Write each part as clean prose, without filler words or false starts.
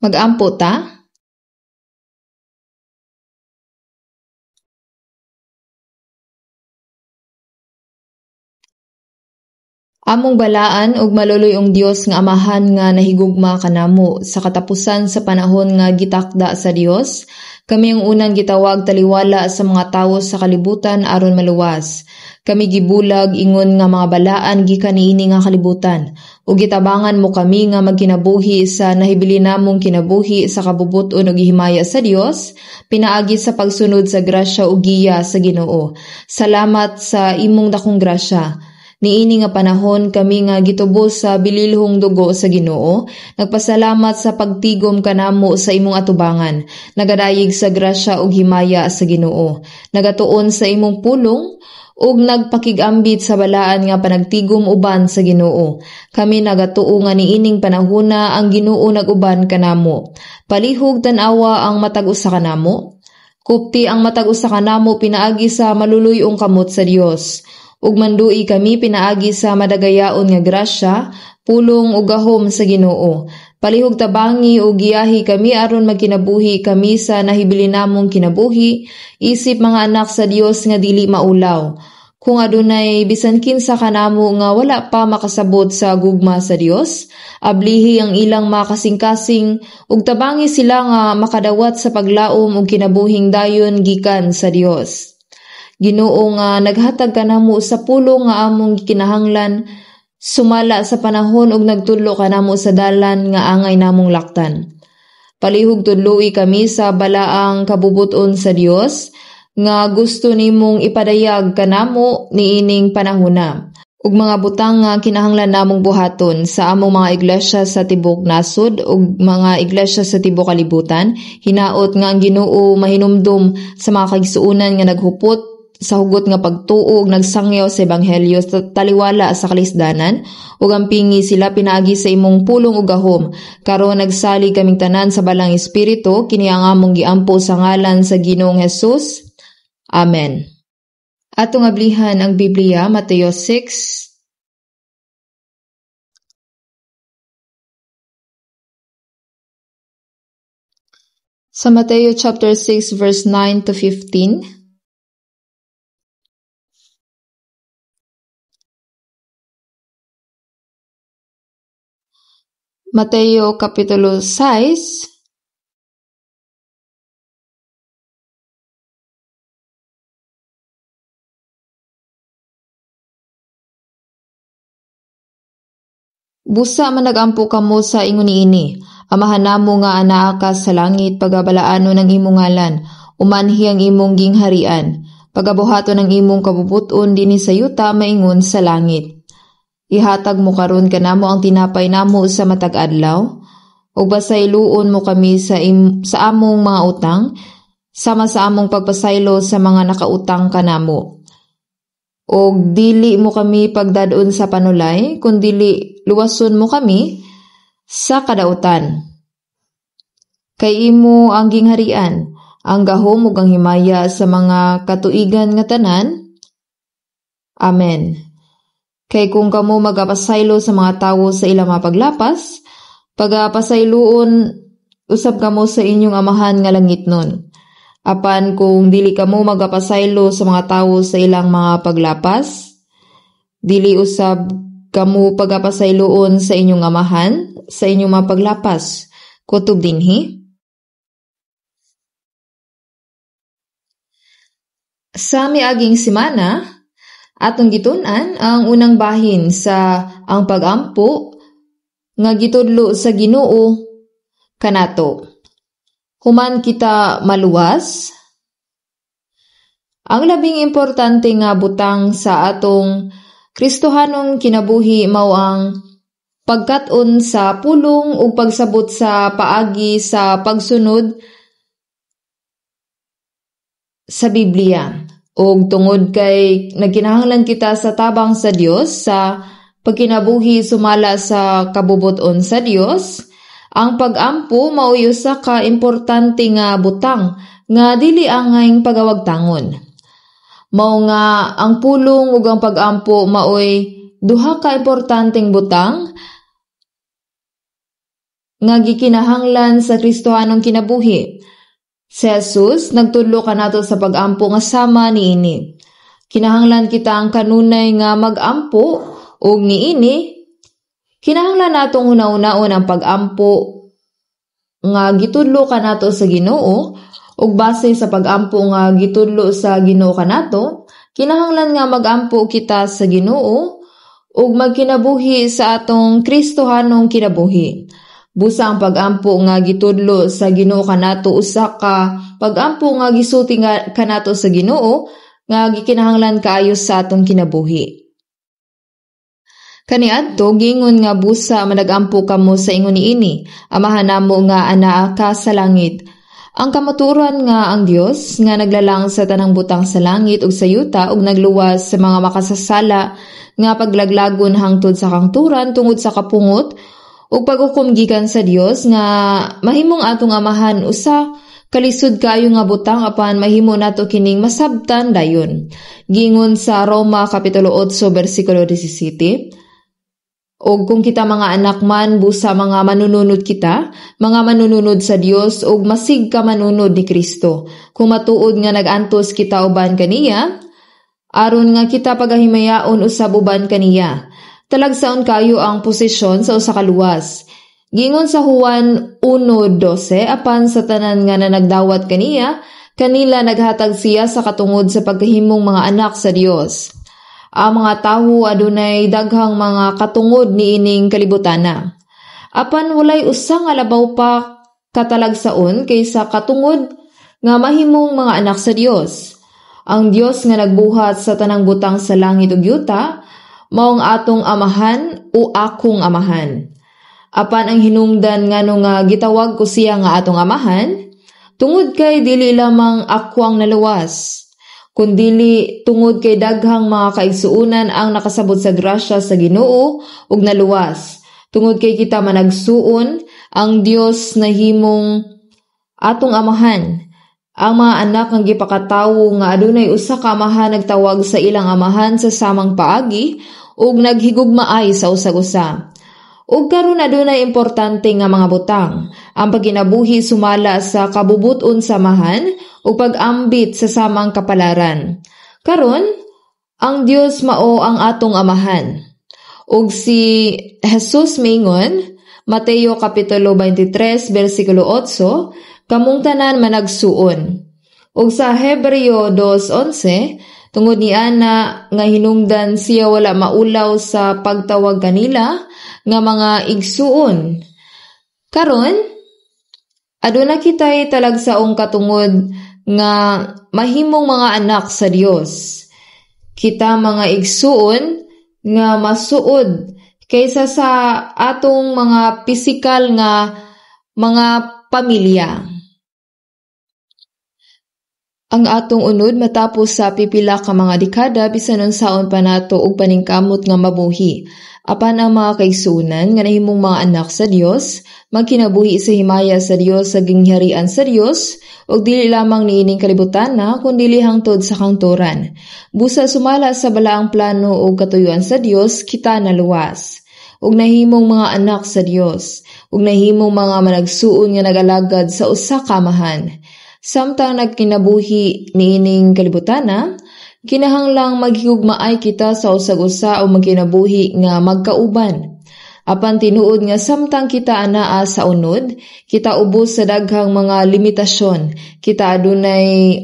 Mag-ampo ta. Among balaan ug maluluy-ong Dios nga Amahan nga nahigugma kanamo sa katapusan sa panahon nga gitakda sa Dios, kami ang unang gitawag taliwala sa mga tawo sa kalibutan aron maluwas. Kami gibulag ingon nga mga balaan gikan niini nga kalibutan, ug gitabangan mo kami nga magkinabuhi sa nahibili namong kinabuhi sa kabubut-on ug gihimaya sa Dios, pinaagi sa pagsunod sa grasya ug giya sa Ginoo. Salamat sa imong dakong grasya. Niini nga panahon kami nga gitubos sa bililhong dugo sa Ginoo, nagpasalamat sa pagtigom kanamo sa imong atubangan, nagadayeg sa grasya ug himaya sa Ginoo, nagatuon sa imong pulong ug nagpakig-ambit sa balaan nga panagtigom uban sa Ginoo. Kami nagatuo nga niining panahona ang Ginoo nag-uban kanamo. Palihog tan-awa ang matag usa kanamo. Kupti ang matag usa kanamo pinaagi sa maluluy-ong kamot sa Dios. Ug mandui kami pinaagi sa madagayaon nga grasya, pulong ug gahom sa Ginoo. Palihog tabangi ug giyahi kami aron magkinabuhi kami sa nahibili namong kinabuhi, isip mga anak sa Dios nga dili maulaw. Kung adunay bisan kinsa kanamo nga wala pa makasabot sa gugma sa Dios, ablihi ang ilang makasingkasing ug tabangi sila nga makadawat sa paglaom ug kinabuhing dayon gikan sa Dios. Ginoo nga naghatag kanamo sa pulong nga among gikinahanglan sumala sa panahon ug nagtudlo kanamo sa dalan nga angay namong laktan. Palihog tudloi kami sa balaang kabubut-on sa Dios nga gusto nimong ipadayag kanamo niining panahona ug mga butang nga kinahanglan namong buhaton sa among mga iglesia sa tibuok nasod ug mga iglesia sa tibuok kalibutan. Hinaot nga ang Ginoo mahinumdum sa mga kaigsuonan nga naghupot sa hugot nga pagtuo ug nagsangyaw sa ebanghelyo sa taliwala sa kalisdanan ug ampingi sila pinaagi sa imong pulong ug gahom. Karon nagsalig kaming tanan sa balang espiritu, kini ang among giampo sa ngalan sa Ginoong Hesus. Amen. Atong ablihan ang Biblia, Mateo 6, sa Mateo chapter 6 verse 9 to 15. Mateo Kapitulo 6, Busa man nagampo kamo sa ingon niini, Amahan namo nga anaa ka sa langit, pagabalaanon ang imong ngalan, umanhi ang imong gingharian, pagabuhaton ang imong kabubut-on dinhi sa yuta maingon sa langit. Ihatag mo karon kanamo ang tinapay namo sa matag adlaw, ug pasayloon mo kami sa among mga utang, sama sa among pagpasaylo sa mga nakautang kanamo. Og dili mo kami pagdad-on sa panulay, kundili luwason mo kami sa kadautan. Kay imo ang gingharian, ang gahom ug ang himaya sa mga katuigan nga tanan. Amen. Kay kung kamo magapasaylo sa mga tawo sa ilang mga paglapas, pagapasayloon usab kamo sa inyong amahan nga langitnon. Apan kung dili kamo magapasaylo sa mga tawo sa ilang mga paglapas, dili usab kamo pagapasayloon sa inyong amahan sa inyong mga paglapas. Kutob dinhi. Sa miaging semana, atong gitun-an ang unang bahin sa ang pag-ampo nga gitudlo sa Ginoo kanato. Human kita maluwas, ang labing importante nga butang sa atong Kristohanong kinabuhi mao ang pagkat-on sa pulong ug pagsabot sa paagi sa pagsunod sa Biblia. Og tungod kay nagkinahanglan kita sa tabang sa Dios sa pagkinabuhi sumala sa kabubut-on sa Dios, ang pag-ampo mao'y usa ka importante nga butang nga dili angayng pagawagtangon. Mao nga ang pulong ug ang pag-ampo maoy duha ka importanteng butang nga gikinahanglan sa Kristohanong kinabuhi. Si Jesus nagtudlo kanato sa pag-ampo nga sama niini. Kinahanglan kita ang kanunay nga mag-ampo ug niini kinahanglan natong hunahunaon ang pag-ampo nga gitudlo kanato sa Ginoo ug base sa pag-ampo nga gitudlo sa Ginoo kanato, kinahanglan nga mag-ampo kita sa Ginoo ug magkinabuhi sa atong Kristohanong kinabuhi. Busa ang pag-ampo nga gitudlo sa Ginoo kanato usa ka pag-ampo nga gisulti nga kanato sa Ginoo nga gikinahanglan kaayo sa atong kinabuhi. Kaniadto giingon nga busa managampo kamo sa ingon niini, "Amahan namo nga anaa ka sa langit." Ang kamatuoran nga ang Dios nga naglalang sa tanang butang sa langit ug sa yuta ug nagluwas sa mga makasasala nga paglaglagon hangtod sa kangturan tungod sa kapungot ug paghukom gikan sa Dios nga mahimong atong amahan usa kalisod kaayo nga butang, apan mahimo nato kining masabtan dayon. Giingon sa Roma kapitulo 8 bersikulo 17, "Og kung kita mga anak man, busa mga manununod kita, mga manununod sa Dios ug masig ka manunod ni Kristo. Kung matuod nga nag-antos kita uban kaniya, aron nga kita pagahimayaon usab uban kaniya." Talagsaon kayo ang posisyon sa usa ka luwas. Giingon sa Juan 1:12, "Apan sa tanan nga nanagdawat kaniya, kanila naghatag siya sa katungod sa pagkahimong mga anak sa Dios." Ang mga tawo adunay daghang mga katungod niining kalibutana. Apan walay usa nga labaw pa katalagsaon kaysa katungod nga mahimong mga anak sa Dios. Ang Dios nga nagbuhat sa tanang butang sa langit ug yuta, mao ang atong amahan o akong amahan. Apan ang hinungdan ngano nga gitawag ko siya nga atong amahan, tungod kay dili lamang ako ang naluwas, kundili tungod kay daghang mga kaigsuonan ang nakasabot sa grasya sa Ginoo ug naluwas. Tungod kay kita managsuon, ang Dios nahimong atong amahan. Ang mga anak nga gipakatawo nga adunay usa ka amahan nagtawag sa ilang amahan sa samang paagi ug naghigugmaay sa usag-usa. Ug karon adunay importante nga mga butang: ang pagkinabuhi sumala sa kabubut-on sa amahan ug pag-ambit sa samang kapalaran. Karon, ang Dios mao ang atong amahan. Ug si Jesus miingon, Mateo kapitulo 23 bersikulo 8, "Kamong tanan managsuon." Ug sa Hebreo 2:11, "Tungod niana nga hinungdan siya wala maulaw sa pagtawag kanila nga mga igsuon." Karon, aduna kitay talagsaong katungod nga mahimong mga anak sa Dios. Kita mga igsuon nga masuod kaysa sa atong mga pisikal nga mga pamilya. Ang atong unod matapos sa pipila ka mga dekada, bisan unsaon pa nato og paningkamot nga mabuhi. Apan ang mga kaigsuonan nga nahimong mga anak sa Dios, magkinabuhi sa himaya sa Dios sa gingharian sa Dios, ug dili lamang niining kalibutan na kundili hangtod sa kangturan. Busa sumala sa balaang plano ug katuyuan sa Dios, kita naluwas ug nahimong mga anak sa Dios ug nahimong mga managsuon nga nagalagad sa usa ka amahan. Samtang nagkinabuhi niining kalibutana, kinahanglang maghigugmaay kita sa usag-usa o magkinabuhi nga magkauban. Apan tinuod nga samtang kita anaa sa unod, kita ubos sa daghang mga limitasyon. Kita adunay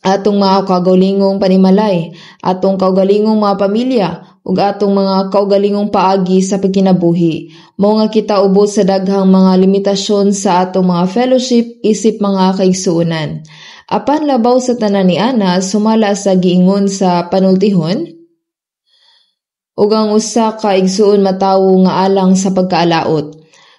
atong mga kaugalingong panimalay, atong kaugalingong mga pamilya, ug atong mga kaugalingong paagi sa pagkinabuhi. Mao nga kita ubos sa daghang mga limitasyon sa atong mga fellowship isip mga kaigsuonan. Apan labaw sa tanan ni ana, sumala sa giingon sa panultihon, "Ug ang usa ka igsuon matawo nga alang sa pagkaalaot."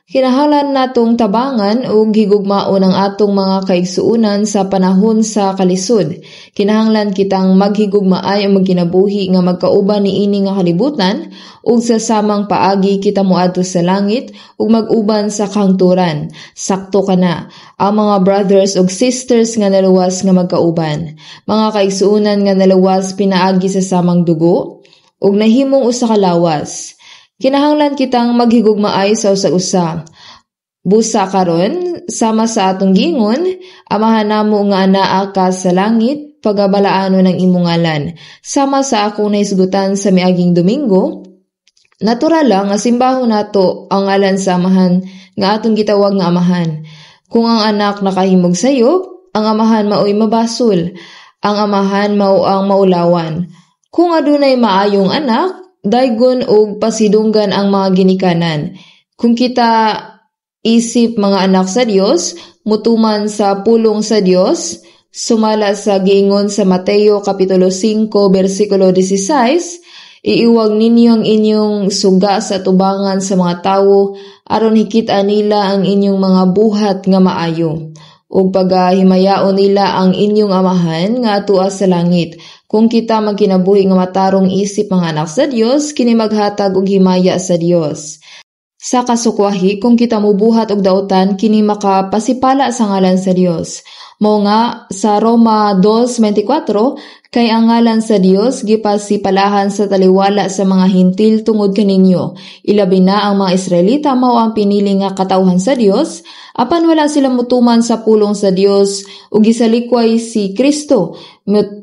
Kinahanglan natong tabangan ug higugmaon ang atong mga kaigsuonan sa panahon sa kalisod. Kinahanglan kitang maghigugmaay o magkinabuhi nga magkauban niini nga kalibutan ug sa samang paagi kita moadto sa langit ug mag-uban sa kahangturan. Sakto kana ang mga brothers ug sisters nga naluwas nga magkauban. Mga kaigsuonan nga naluwas pinaagi sa samang dugo ug nahimong usa ka lawas. Kinahanglan kitang maghigugmaay sa usag-usa. Busa karon, sama sa atong giingon, "Amahan namo nga anaa ka sa langit, pagabalaanon ang imong ngalan." Sama sa akong nahisgutan sa miaging Domingo, natural lang nga simbahon nato ang ngalan sa Amahan nga atong gitawag nga Amahan. Kung ang anak nakahimog sayop, ang Amahan maoy mabasol. Ang Amahan mao ang maulawan. Kung adunay maayong anak, daygon og pasidunggan ang mga ginikanan. Kung kita isip mga anak sa Dios, mutuman sa pulong sa Dios, sumala sa giingon sa Mateo Kapitulo 5 bersikulo 16, "Iiwag ninyo ang inyong suga sa tubangan sa mga tawo aron hikit-a nila ang inyong mga buhat nga maayo ug pagahimayaon nila ang inyong Amahan nga atua sa langit." Kung kita magkinabuhi nga matarong isip mga anak sa Dios, kini maghatag og himaya sa Dios. Sa kasukwahi, kung kita mubuhat og dautan, kini makapasipala sa ngalan sa Dios. Mao nga sa Roma 2:24, "Kay ang ngalan sa Dios gipasipalahan sa taliwala sa mga Hentil tungod kaninyo." Ilabi na ang mga Israelita mao ang pinili nga katawhan sa Dios, apan wala sila mutuman sa pulong sa Dios ug gisalikway si Kristo.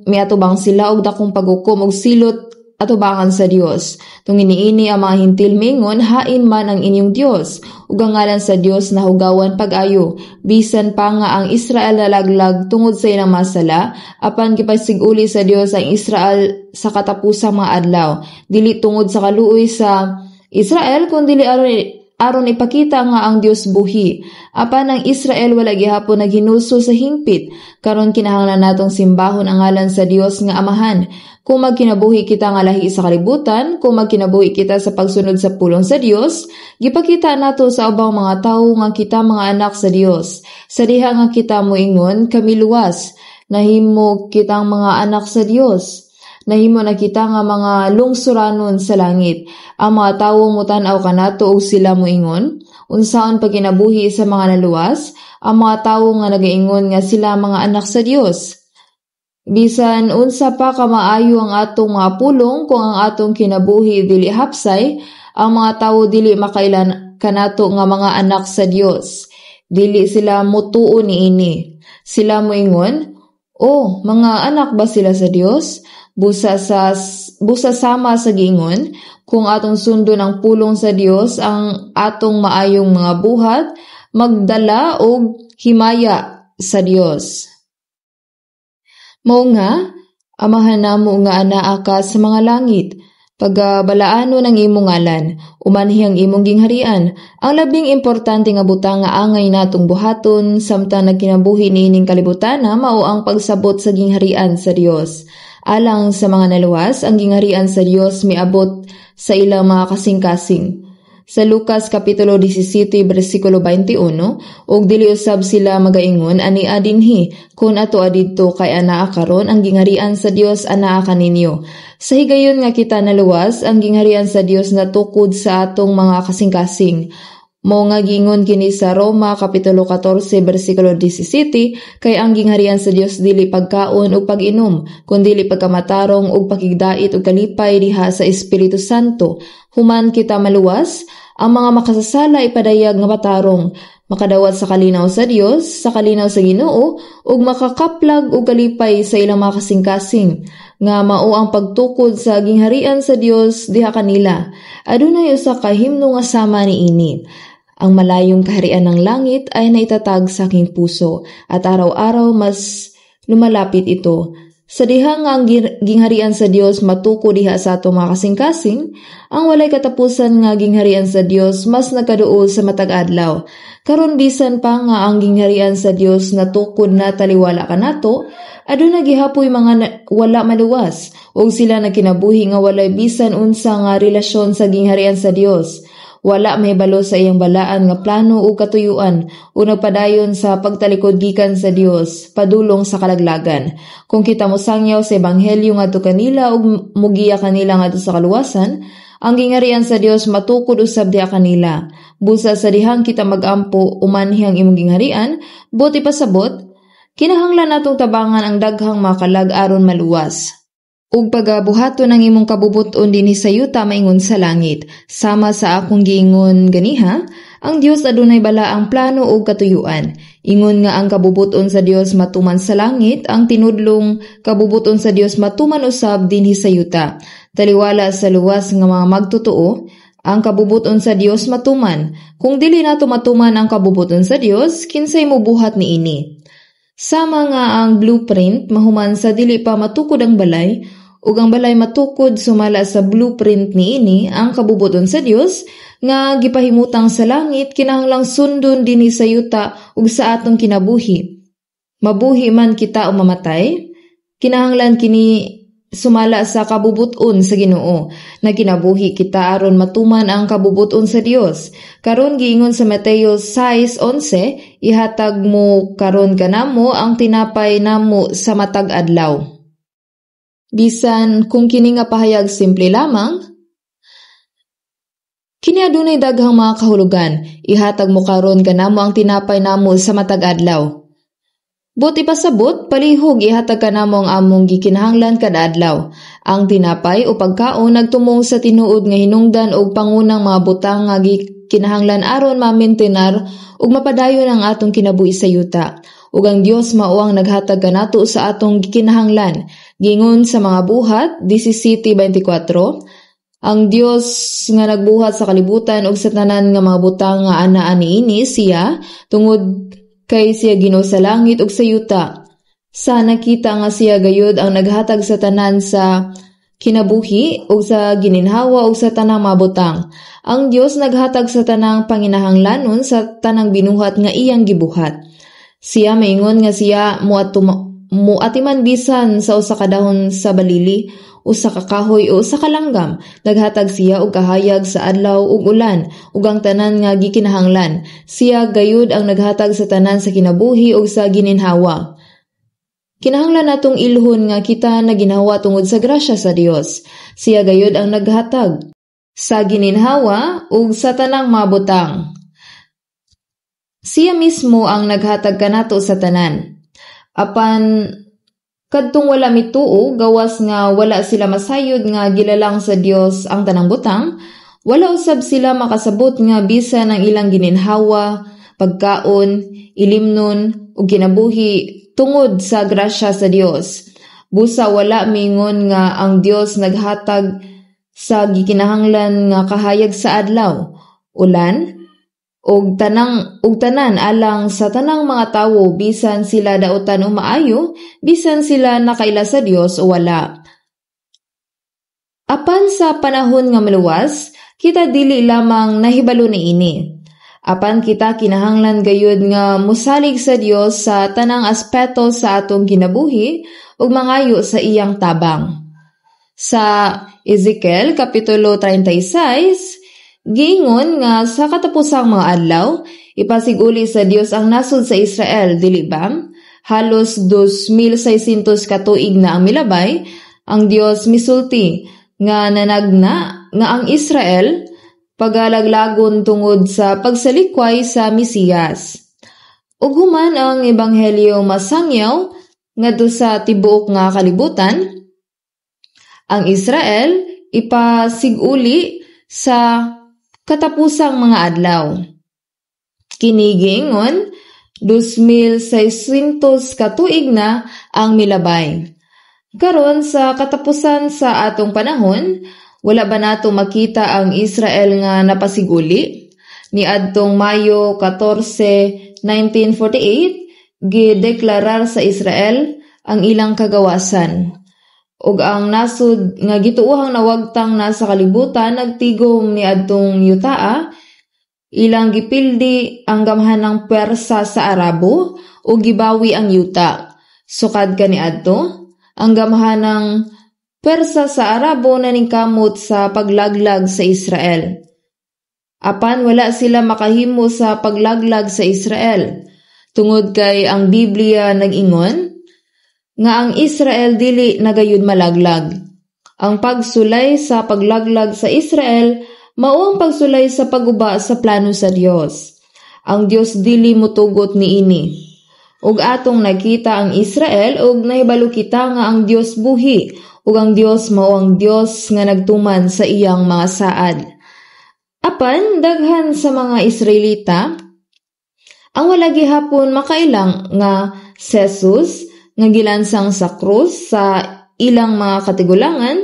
Miatubang sila og dakong paghukom ug silot atubangan sa Dios. Tungod niini ang mga Hentil mingon, "Hain man ang inyong Dios?" Ug ang ngalan sa Dios nahugawan pag-ayo. Bisan pa nga ang Israel nalaglag tungod sa ilang masala, apan gipasiguli sa Dios ang Israel sa katapusang mga adlaw. Dili tungod sa kaluoy sa Israel, kun dili aron ipakita nga ang Dios buhi. Apan ang Israel wala gihapon naghinuso sa hingpit. Karon kinahanglan natong simbahon ang ngalan sa Dios nga Amahan. Kung magkinabuhi kita nga lahi sa kalibutan, kung magkinabuhi kita sa pagsunod sa pulong sa Dios, gipakita nato sa ubang mga tawo nga kita mga anak sa Dios. Sa diha nga kita moingon, "Kami luwas," nahimo kitang mga anak sa Dios. Nahimo na kita nga mga lungsuranon sa langit. Ang mga tawo mutan-aw kanato ug sila moingon, "Unsaon pagkinabuhi sa mga naluwas?" Ang mga tawo nga nagaingon nga sila mga anak sa Dios. Bisan unsa pa ka maayo ang atong mga pulong, kung ang atong kinabuhi dili hapsay, ang mga tawo dili makaila kanato nga mga anak sa Dios. Dili sila mutuo niini. Sila moingon, "Oh, mga anak ba sila sa Dios?" Busa sama sa giingon, kung atong sundon ang pulong sa Dios, ang atong maayong mga buhat magdala og himaya sa Dios. Mao nga, "Amahan namo nga anaa ka sa mga langit, pagabalaanon ang imong ngalan, umanhi ang imong gingharian." Ang labing importante nga butang nga angay natong buhaton samtang nagkinabuhi niining kalibutana mao ang pagsabot sa gingharian sa Dios. Alang sa mga naluwas, ang gingharian sa Dios miabot sa ilang mga kasing-kasing. Sa Lucas Kapitulo 17 bersikulo 21, "Ug dili usab sila magaingon, 'Ania dinhi,' kon 'Atoa didto,' kay anaa karon ang gingharian sa Dios anaa kaninyo." Sa higayon nga kita naluwas, ang gingharian sa Dios natukod sa atong mga kasing-kasing. Mao nga giingon kini sa Roma Kapitulo 14 bersikulo 17, "Kay ang gingharian sa Dios dili pagkaon ug pag-inom, kundili pagkamatarong ug pakigdait ug kalipay diha sa Espiritu Santo." Human kita maluwas, ang mga makasasala ipadayag nga matarong, makadawat sa kalinaw sa Dios, sa kalinaw sa Ginoo, ug makakaplag og kalipay sa ilang mga kasing-kasing, nga mao ang pagtukod sa gingharian sa Dios diha kanila. Adunay usa ka himno nga sama niini. "Ang malayong kaharian ng langit ay naitatag sa aking puso, at araw-araw mas lumalapit ito." Sa diha nga ang gingharian sa Dios matuko diha sa atong mga kasing-kasing, ang walay katapusan nga gingharian sa Dios mas nagkaduol sa matag adlaw. Karon bisan pa nga ang gingharian sa Dios natukod na taliwala kanato, aduna gihapoy mga wala maluwas ug sila nagkinabuhi nga walay bisan unsa nga relasyon sa gingharian sa Dios. Wala mahibalo sa iyang balaan nga plano ug katuyuan ug nagpadayon sa pagtalikod gikan sa Dios padulong sa kalaglagan. Kung kita mosangyaw sa ebanghelyo ngadto kanila ug mugiya kanila ngadto sa kaluwasan, ang gingharian sa Dios matukod usab diha kanila. Busa sa dihang kita magampo, "Umanhi ang imong gingharian," buot ipasabot, kinahanglan natong tabangan ang daghang makalag aron maluwas. "Ug pagabuhaton ang imong kabubut-on dinhi sa yuta maingon sa langit." Sama sa akong giingon ganiha, Ang Dios adunay balaang plano ug katuyuan. Ingon nga ang kabubut-on sa Dios matuman sa langit, ang tinudlong kabubut-on sa Dios matuman usab dinhi sa yuta. Taliwala sa luwas nga mga magtotoo, ang kabubut-on sa Dios matuman. Kung dili nato matuman ang kabubut-on sa Dios, kinsay mobuhat niini? Sama nga ang blueprint mahuman sa dili pa matukod ang balay, ug ang balay matukod sumala sa blueprint niini, ang kabubut-on sa Dios nga gipahimutang sa langit kinahanglang sundon dinhi sa yuta ug sa atong kinabuhi. Mabuhi man kita o mamatay, kinahanglan kini sumala sa kabubut-on sa Ginoo. Nagkinabuhi kita aron matuman ang kabubut-on sa Dios. Karon giingon sa Mateo 6:11, "Ihatag mo karon kanamo ang tinapay namo sa matag adlaw." Bisan kung kini nga pahayag simple lamang, kini adunay daghang mga kahulugan. "Ihatag mo karon kanamo ang tinapay namo sa matag adlaw." Buot ipasabot, palihog ihatag kanamo ang among gikinahanglan kada adlaw. Ang tinapay o pagkaon nagtumong sa tinuod nga hinungdan og pangunang mga butang nga gikinahanglan aron ma-maintenar ug mapadayon ang atong kinabuhi sa yuta. Ug ang Dios mao ang naghatag kanato sa atong gikinahanglan. Giingon sa mga Buhat 17:24, ang Dios nga nagbuhat sa kalibutan ug sa tanan nga mga butang nga anaa niini siya, tungod kay siya Ginoo sa langit ug sa yuta. Sa nakita nga siya gayud ang naghatag sa tanan sa kinabuhi ug sa gininhawa ug sa tanang mga butang. Ang Dios naghatag sa tanang panginahanglanon sa tanang binuhat nga iyang gibuhat. Siya maingon nga siya muatiman bisan sa usa ka dahon sa balili, usa ka kahoy o usa ka langgam. Naghatag siya og kahayag sa adlaw ug ulan ug ang tanan nga gikinahanglan. Siya gayud ang naghatag sa tanan sa kinabuhi ug sa gininhawa. Kinahanglan natong ilhon nga kita naginhawa tungod sa grasya sa Dios. Siya gayud ang naghatag sa gininhawa ug sa tanang mabutang. Siya mismo ang naghatag kanato sa tanan. Apan kadtong wala mituo, gawas nga wala sila masayod nga gilalang sa Dios ang tanang butang, wala usab sila makasabot nga bisan ang ilang gininhawa, pagkaon, ilimnon ug kinabuhi tungod sa grasya sa Dios. Busa wala miingon nga ang Dios naghatag sa gikinahanglan nga kahayag sa adlaw, ulan, ug tanan alang sa tanang mga tawo, bisan sila dautan o maayo, bisan sila nakaila sa Dios o wala. Apan sa panahon nga maluwas, kita dili lamang nahibalo niini. Apan kita kinahanglan gayud nga mosalig sa Dios sa tanang aspeto sa atong kinabuhi ug mangayo sa iyang tabang. Sa Ezekiel Kapitulo 36, giingon nga sa katapusang mga adlaw, ipasiguli sa Dios ang nasod sa Israel, dili ba? Halos 2,600 katuig na ang milabay, ang Dios misulti nga nanagna nga ang Israel pagalaglagon tungod sa pagsalikway sa Mesiyas. Ug human ang ebanghelyo masangyaw ngadto sa tibuok nga kalibutan, ang Israel ipasiguli sa katapusang mga adlaw. Kini giingon 2,600 katuig na ang milabay. Karon sa katapusan sa atong panahon, wala ba nato makita ang Israel nga napasiguli? Niadtong Mayo 14, 1948, gideklarar sa Israel ang ilang kagawasan. Ug ang nasod nga gituohang nawagtang na sa kalibutan nagtigom niadtong yutaa, ilang gipildi ang gamhanang pwersa sa Arabo ug gibawi ang yuta. Sukad kaniadto, ang gamhanang pwersa sa Arabo naningkamot sa paglaglag sa Israel. Apan wala sila makahimo sa paglaglag sa Israel, tungod kay ang Biblia nag-ingon nga ang Israel dili nagayud malaglag. Ang pagsulay sa paglaglag sa Israel mao ang pagsulay sa pagguba sa plano sa Dios. Ang Dios dili motugot niini. Ug atong nakita ang Israel ug nahibalo kita nga ang Dios buhi ug ang Dios mao ang Dios nga nagtuman sa iyang mga saad. Apan daghan sa mga Israelita ang wala gihapon makailang nga si Jesus nga gilansang sa krus sa ilang mga katigulangan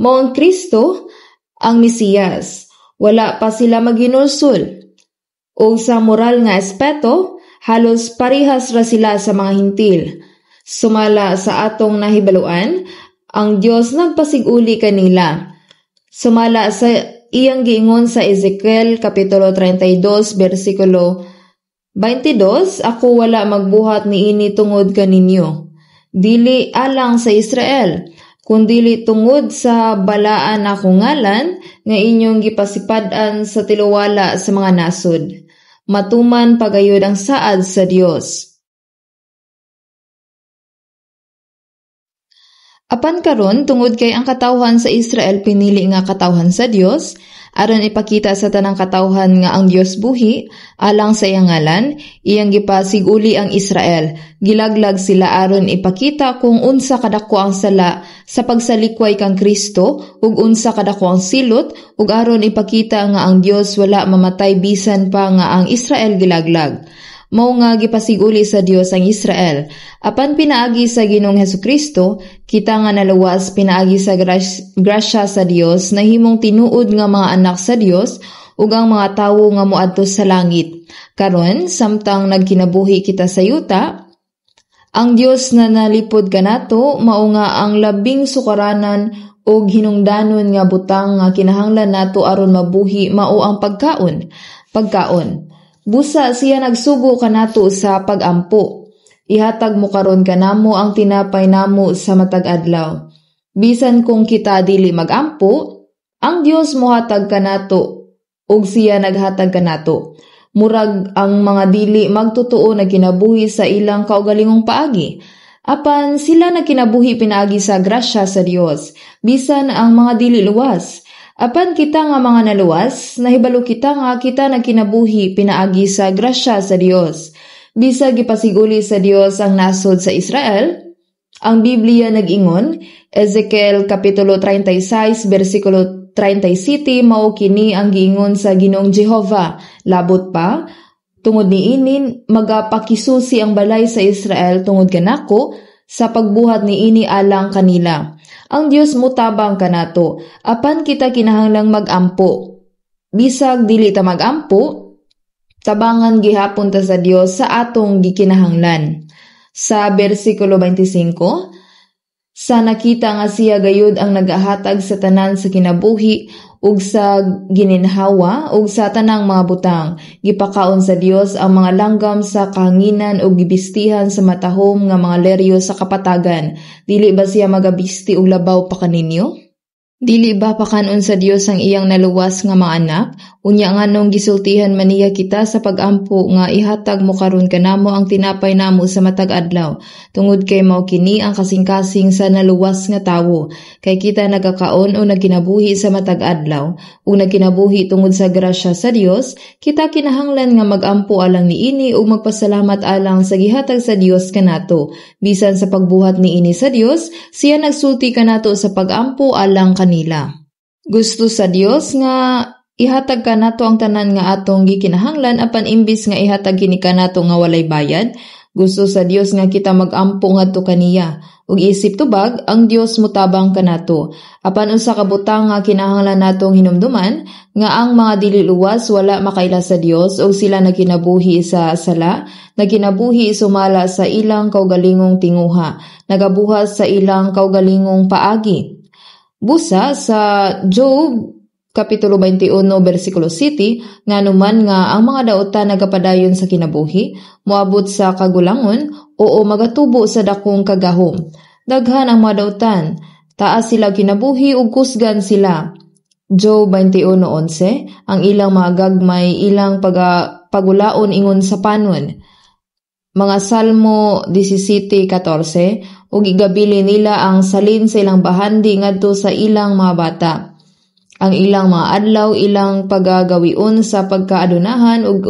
mao ang Kristo, ang Mesiyas. Wala pa sila maghinulsol. Ug sa moral nga aspeto, halos parehas ra sila sa mga Hentil. Sumala sa atong nahibaluan, ang Dios nagpasig-uli kanila. Sumala sa iyang giingon sa Ezekiel kapitulo 32 bersikulo 22, "Ako wala magbuhat niini tungod kaninyo. Dili alang sa Israel, kundili tungod sa balaan akong ngalan nga inyong gipasipad-an sa tiluwala sa mga nasod." Matuman pagayod ang saad sa Dios. Apan karon, tungod kay ang katawhan sa Israel pinili nga katawhan sa Dios, aron ipakita sa tanang katawhan nga ang Dios buhi, alang sa iyang ngalan, iyang gipasiguli ang Israel. Gilaglag sila aron ipakita kung unsa kadako ang sala sa pagsalikway kang Kristo ug unsa kadako ang silot, ug aron ipakita nga ang Dios wala mamatay bisan pa nga ang Israel gilaglag. Mao nga gipasiguli sa Dios ang Israel. Apan pinaagi sa Ginoong Hesukristo, kita nga naluwas pinaagi sa grasya sa Dios, nahimong tinuod nga mga anak sa Dios ug ang mga tawo nga moadto sa langit. Karon, samtang nagkinabuhi kita sa yuta, ang Dios na nalipod kanato mao nga ang labing sukaranan ug hinungdanon nga butang nga kinahanglan nato aron mabuhi mao ang pagkaon. Pagkaon. Busa siya nagsugo kanato sa pagampo. "Ihatag mo karon kanamo ang tinapay namo sa matag adlaw." Bisan kung kita dili magampo, ang Dios mohatag kanato ug siya naghatag kanato. Murag ang mga dili magtotoo nagkinabuhi sa ilang kaugalingong paagi. Apan sila nagkinabuhi pinaagi sa grasya sa Dios, bisan ang mga dili luwas. Apan kita nga mga naluwas, nahibalo kita nga kita nagkinabuhi pinaagi sa grasya sa Dios. Bisag gipasiguli sa Dios ang nasod sa Israel, ang Biblia nag-ingon, Ezekiel kapitulo 36 bersikulo 37, mao kini ang giingon sa Ginoong Jehova, "Labot pa, tungod niini magapakisusi ang balay sa Israel tungod kanako sa pagbuhat niini alang kanila." Ang Dios motabang kanato, apan kita kinahanglang magampo. Bisag dili ta magampo, tabangan gihapon ta sa Dios sa atong gikinahanglan. Sa bersikulo 25, sa nakita nga siya gayud ang nagahatag sa tanan sa kinabuhi ug sa gininhawa ug sa tanang mga butang. Gipakaon sa Dios ang mga langgam sa kahanginan ug gibistihan sa matahom nga mga leryo sa kapatagan. Dili ba siya magabisti og labaw pa kaninyo? Dili ba pakanon sa Dios ang iyang naluwas nga mga anak? Unya nganong gisultihan man niya kita sa pagampo nga "Ihatag mo karon kanamo ang tinapay namo sa matag adlaw"? Tungod kay mao kini ang kasing-kasing sa naluwas nga tawo. Kay kita nagakaon o nagkinabuhi sa matag adlaw ug nagkinabuhi tungod sa grasya sa Dios, kita kinahanglan nga magampo alang niini ug magpasalamat alang sa gihatag sa Dios kanato. Bisan sa pagbuhat niini sa Dios, siya nagsulti kanato sa pagampo alang kanila. Gusto sa Dios nga ihatag kanato ang tanan nga atong gikinahanglan, apan imbis nga ihatag kini kanato nga walay bayad, gusto sa Dios nga kita magampo ngadto kaniya. Ug isip tubag, ang Dios motabang kanato. Apan usa ka butang nga kinahanglan natong hinumduman, nga ang mga dili luwas wala makaila sa Dios ug sila nagkinabuhi sa sala, nagkinabuhi sumala sa ilang kaugalingong tinguha, nagabuhat sa ilang kaugalingong paagi. Busa sa Job Kapitulo 21, versikulo 7, nganuman nga ang mga dautan nagapadayon sa kinabuhi, moabot sa kagulangon, oo magatubo sa dakong kagahom. Daghan ang mga dautan, taas sila kinabuhi ug kusgan sila. Job 21:11, ang ilang mga gagmay, ilang pagulaon ingon sa panon. Mga Salmo 17:14, ug igabili nila ang salin sa ilang bahandi ngadto sa ilang mga bata. Ang ilang mga adlaw ilang pagagawion sa pagkaadunahan ug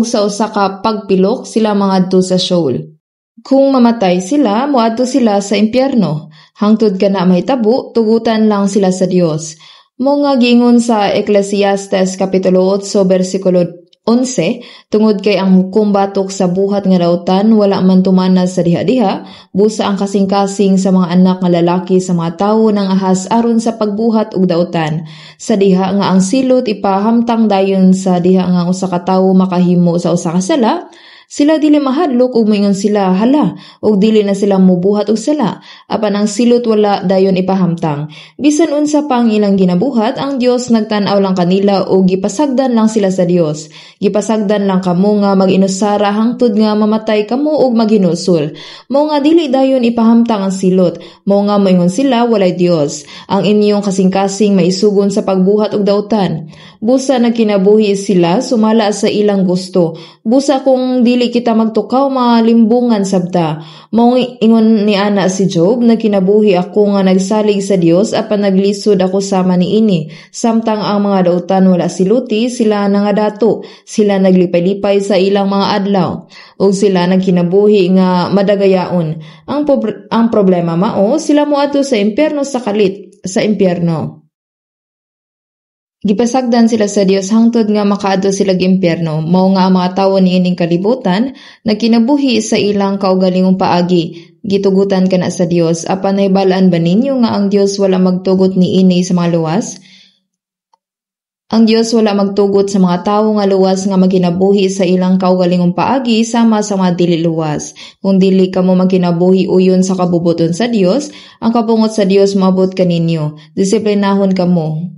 sa usa ka pagpilok sila mangadto sa Sheol. Kung mamatay sila, moadto sila sa impyerno. Hangtod kana mahitabo, tugutan lang sila sa Dios. Mao nga giingon sa Ecclesiastes kapitulo 8 bersikulo 11, tungod kay ang hukom batok sa buhat nga dautan wala man tumana sa diha-diha, busa ang kasing-kasing sa mga anak nga lalaki sa mga tawo nangahas aron sa pagbuhat og dautan. Sa diha nga ang silot ipahamtang dayon sa diha nga ang usa ka tawo makahimo sa usa ka sala, sila dili mahadlok ug moingon sila, "Hala," ug dili na sila mobuhat og sala, apan ang silot wala dayon ipahamtang. Bisan unsa pa ang ilang ginabuhat, ang Dios nagtan-aw lang kanila ug gipasagdan lang sila sa Dios. Gipasagdan lang kamo nga mag-inusara hangtod nga mamatay kamo ug maghinulsol. Mao nga dili dayon ipahamtang ang silot. Mao nga moingon sila, "Walay Dios." Ang inyong kasing-kasing maisugon sa pagbuhat og dautan. Busa nagkinabuhi sila sumala sa ilang gusto. Busa kung dili kita magtukaw, malimbungan sabta. Mao ingon ni ana si Job, "Nagkinabuhi ako nga nagsalig sa Dios apan naglisod ako sama niini. Samtang ang mga dautan wala siluti, sila nangadato, sila naglipay-lipay sa ilang mga adlaw, ug sila nagkinabuhi nga madagayaon." Ang problema mao, sila moadto sa impyerno sa kalit, sa impyerno. Gipasagdan sila sa Dios hangtod nga makaadto sila impyerno. Mao nga ang mga tawo niining kalibutan nagkinabuhi sa ilang kaugalingong paagi. Gitugutan kana sa Dios. Apan nahibal-an ba ninyo nga ang Dios wala magtugot niini sa mga luwas? Ang Dios wala magtugot sa mga tawo nga luwas nga magkinabuhi sa ilang kaugalingong paagi sama sa mga dili luwas. Kung dili kamo magkinabuhi uyon sa kabubut-on sa Dios, ang kapungot sa Dios moabot kaninyo. Disiplinahon kamo.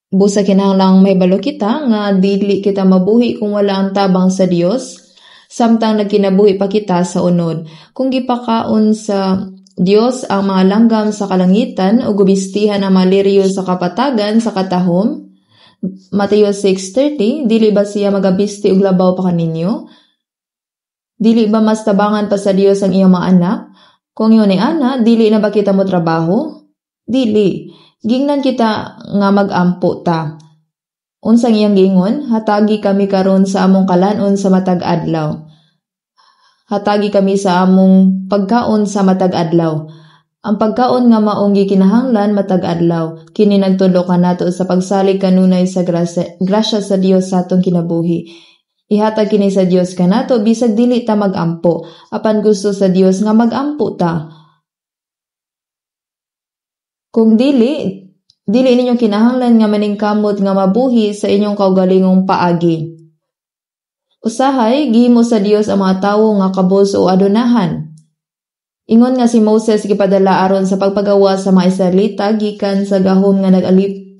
Busa kinahanglang mahibalo kita nga dili kita mabuhi kung wala ang tabang sa Dios samtang nagkinabuhi pa kita sa unod. Kung gipakaon sa Dios ang mga langgam sa kalangitan ug gibistihan ang mga liryo sa kapatagan sa katahom, Mateo 6:30, dili ba siya magabisti og labaw pa kaninyo? Dili ba mas tabangan pa sa Dios ang iyang mga anak? Kung ingon ni ana, dili na ba kita mo trabaho? Dili. Gingnan kita nga mag-ampo ta. Unsang iyang giingon? "Hatagi kami karon sa among kalanon sa matag adlaw." Hatagi kami sa among pagkaon sa matag adlaw. Ang pagkaon nga maong gikinahanglan matag adlaw, kini nagtudlo kanato sa pagsalig kanunay sa grasya sa Dios sa atong kinabuhi. Ihatag kini sa Dios kanato bisag dili ta mag-ampo, apan gusto sa Dios nga mag-ampo ta. Kung dili, dili ninyo kinahanglan nga maningkamot nga mabuhi sa inyong kaugalingong paagi. Usahay, gihimo sa Dios ang mga tawo nga kabos o adunahan. Ingon nga si Moses gipadala aron sa pagpagawa sa mga Israelita gikan sa gahom nga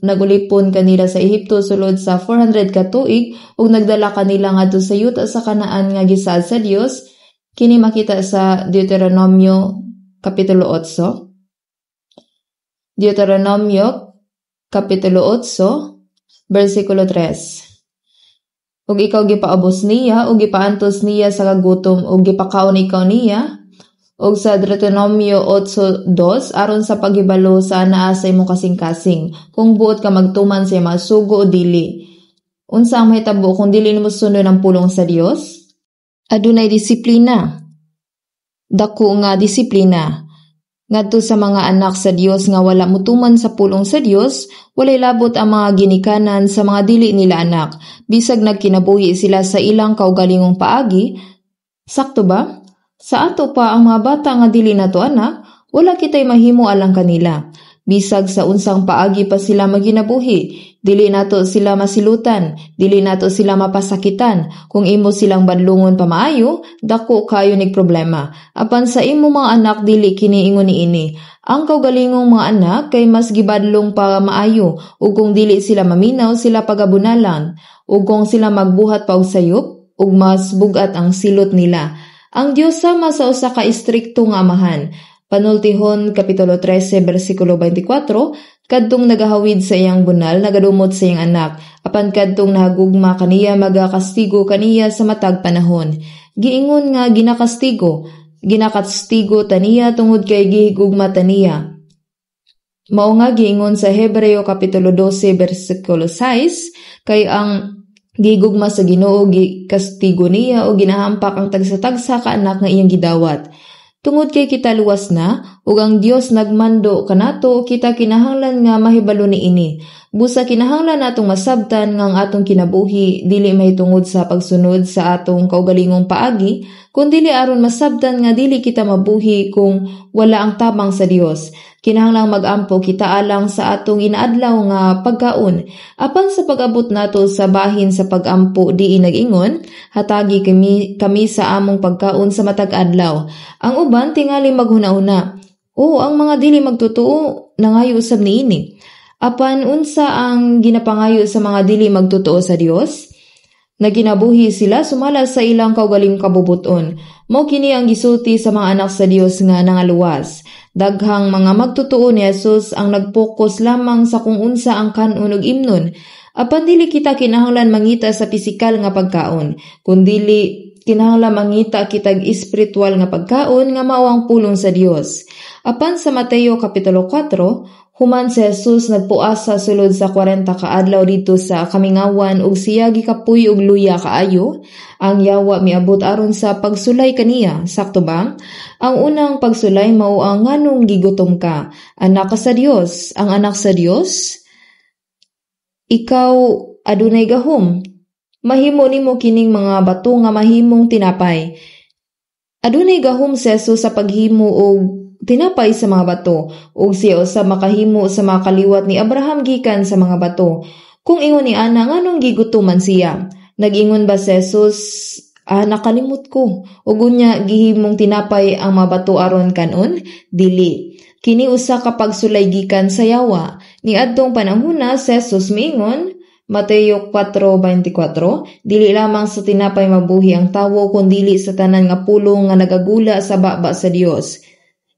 nagulipon kanila sa Ehipto sulod sa 400 ka tuig ug nagdala kanila ngadto sa yuta sa Kanaan nga gisaad sa Dios, kini makita sa Deuteronomio kapitulo 8. Deuteronomio kapitulo 8 bersikulo 3. Ug ikaw gipaubos niya ug gipaantos niya sa kagutom ug gipakaon ikaw niya. Ug sa Deuteronomio 8:2 aron sa paghibalo sa anaa sa imong kasing-kasing kung buot ka magtuman sa imong sugo o dili. Unsa ang mahitabo kung dili nimo sundon ang pulong sa Dios? Adunay disiplina. Dako nga disiplina. Ngadto sa mga anak sa Dios nga wala motuman sa pulong sa Dios, walay labot ang mga ginikanan sa mga dili nila anak, bisag nagkinabuhi sila sa ilang kaugalingong paagi. Sakto ba? Sa ato pa ang mga bata nga dili nato anak, wala kitay mahimo alang kanila. Bisag sa unsang paagi pa sila maginabuhi, dili nato sila masilutan, dili nato sila mapasakitan. Kung imo silang badlungon pamaayo, dako kayo nig problema. Apan sa imo mga anak dili kini ingon niini. Ang kaugalingong mga anak kay mas gibadlong pa maayo, ug kung dili sila maminaw sila pagabunalan, ug kung sila magbuhat pa og sayop, ug mas bugat ang silot nila. Ang Dios sama sa usa ka istrikto nga amahan. Panultihon Kapitulo 13, versikulo 24, kadtong nagahawid sa iyang bunal, nagadumot sa iyang anak, apan kadtong nahagugma kaniya magakastigo kaniya sa matag panahon. Giingon nga ginakastigo, ginakastigo taniya tungod kay gihigugma taniya. Mao nga giingon sa Hebreo Kapitulo 12, versikulo 6, kay ang gigugma sa Ginoo gikastigo niya o ginahampak ang tagsa-tagsa ka anak nga iyang gidawat. Tungod kay kita luwas na ug ang Dios nagmando kanato, kita kinahanglan nga mahibalo niini. Busa kinahanglan natong masabtan nga ang atong kinabuhi dili mahitungod sa pagsunod sa atong kaugalingong paagi, kundili aron masabtan nga dili kita mabuhi kung wala ang tabang sa Dios. Kinahanglang mag-ampo kita alang sa atong inaadlaw nga pagkaon. Apan sa pag-abot nato sa bahin sa pag-ampo diin nag-ingon, "Hatagi kami sa among pagkaon sa matag adlaw." Ang uban tingali maghuna-huna, "Oh, ang mga dili magtotoo nangayo usab niini." Apan unsa ang ginapangayo sa mga dili magtotoo sa Dios? Nagkinabuhi sila sumala sa ilang kaugalingong kabubuton. Mao kini ang gisulti sa mga anak sa Dios nga nangaluwas. Daghang mga magtotoo ni Jesus ang nagpokus lamang sa kung unsa ang kan-on ug imnon. Apan dili kita kinahanglan mangita sa pisikal nga pagkaon, kundili kinahanglan mangita kitag espiritual nga pagkaon nga mao ang pulong sa Dios. Apan sa Mateo Kapitulo 4, human si Jesus nagpuasa sa sulod sa 40 ka adlaw didto sa kamingawan ug siya gikapoy ug luya kaayo, ang yawa miabot aron sa pagsulay kaniya, sakto ba? Ang unang pagsulay mao ang nganong gigutom ka. Anak ka sa Dios, ang anak sa Dios, ikaw adunay gahom. Mahimo nimo kining mga bato nga mahimong tinapay. Adunay gahom si Jesus sa paghimo og tinapay sa mga bato, ug siya usab makahimo sa mga kaliwat ni Abraham gikan sa mga bato. Kung ingon ni ana, nganong gigutom man siya? Nag-ingon ba si Jesus, "Ah, nakalimot ko," ug unya gihimong tinapay ang mga bato aron kanon? Dili. Kini usa ka pagsulay gikan sa yawa. Niadtong panahona si Jesus miingon, Mateo 4:24, "Dili lamang sa tinapay mabuhi ang tawo kundili sa tanan nga pulong nga nagagula sa baba sa Dios."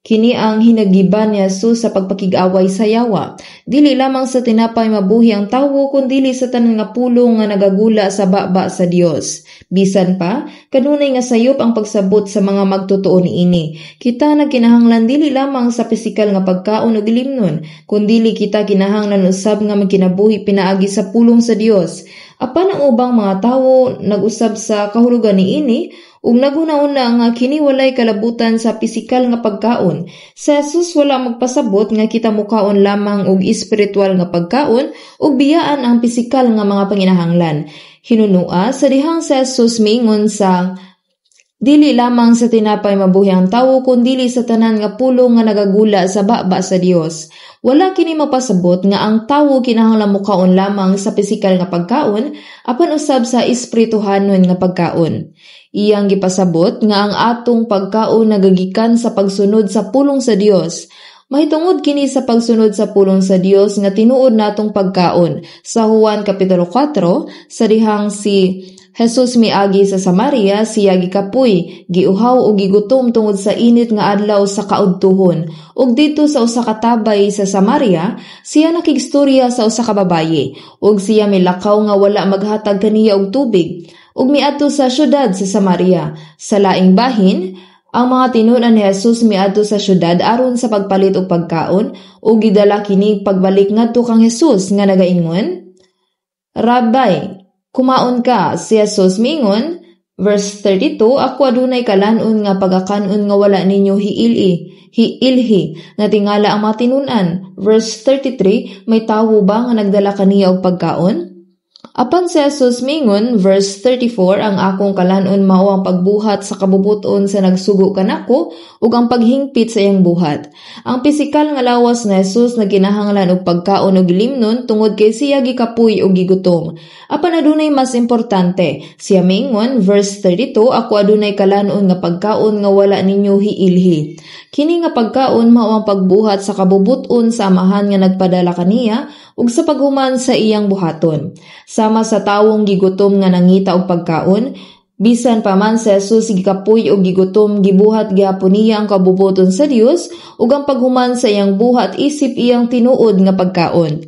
Kini ang hinagiban ni Jesus sa pagpakig-away sa yawa. Dili lamang sa tinapay mabuhi ang tawo kundili sa tanan nga pulong nga nagagula sa baba sa Dios. Bisan pa, kanunay nga sayop ang pagsabot sa mga magtotoo niini. Kita nagkinahanglan dili lamang sa pisikal nga pagkaon ug ilimnon, kundili kita kinahanglan usab nga magkinabuhi pinaagi sa pulong sa Dios. Apan ang ubang mga tawo nag-usab sa kahulugan niini ug naghuna-huna nga kini walay kalabutan sa pisikal nga pagkaon. Si Jesus wala magpasabot nga kita mukaon lamang og espiritual nga pagkaon ug biyaan ang pisikal nga mga panginahanglan. Hinunua sa dihang si Jesus miingon sa dili lamang sa tinapay mabuhi ang tawo kundili sa tanan nga pulong nga nagagula sa baba sa Dios. Wala kini mapasabot nga ang tawo kinahanglan mukaon lamang sa pisikal nga pagkaon apan usab sa espirituhanon nga pagkaon. Iyang gipasabot nga ang atong pagkaon nagagikan sa pagsunod sa pulong sa Dios. Mahitungod kini sa pagsunod sa pulong sa Dios nga tinuod natong pagkaon. Sa Juan Kapitulo 4, sa dihang si Jesus miagi sa Samaria, siya gikapoy, giuhaw ug gigutom tungod sa init nga adlaw sa kaudtuhon. Ug didto sa usa ka tabay sa Samaria, siya nakigstorya sa usa ka babaye, ug siya milakaw nga wala maghatag kaniya og tubig, ug miadto sa syudad sa Samaria. Sa laing bahin, ang mga tinun-an ni Jesus miadto sa syudad aron sa pagpalit og pagkaon ug gidala kini pagbalik ngadto kang Jesus nga nagaingon, "Rabbi, kumaon ka." Si Jesus miingon, verse 32, "Ako adunay kalan-on nga pagakanon nga wala ninyo hiilhi." Natingala ang mga tinun-an. Verse 33, may tawo ba nga nagdala kaniya og pagkaon? Apan si Jesus mingon, verse 34, "Ang akong kalan-on mao ang pagbuhat sa kabubuton sa nagsugo kanako ug ang paghingpit sa iyang buhat." Ang pisikal nga lawas ni Jesus nagkinahanglan og pagkaon ug ilimnon tungod kay siya gikapoy ug gigutom. Apan adunay mas importante. Siya mingon, verse 32, "Ako adunay kalan-on nga pagkaon nga wala ninyo hiilhi." Kini nga pagkaon mao ang pagbuhat sa kabubuton sa Amahan nga nagpadala kaniya ug sa paghuman sa iyang buhaton. Sama sa tawong gigutom nga nangita og pagkaon, bisan pa man si Jesus gikapoy og gigutom, gibuhat gihapon niya ang kabubuton sa Dios ug ang paghuman sa iyang buhat isip iyang tinuod nga pagkaon.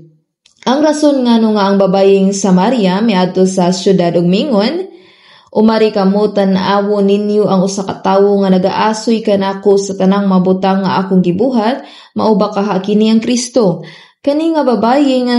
Ang rason ngano nga ang babayeng Samaria miadto sa syudad ug mingon, "Umari kamo, tan-awon ninyo ang usa ka tawo nga nagaasoy kanako sa tanang mabutang nga akong gibuhat, mao ba kaha kini ang Kristo?" Kani nga babaye nga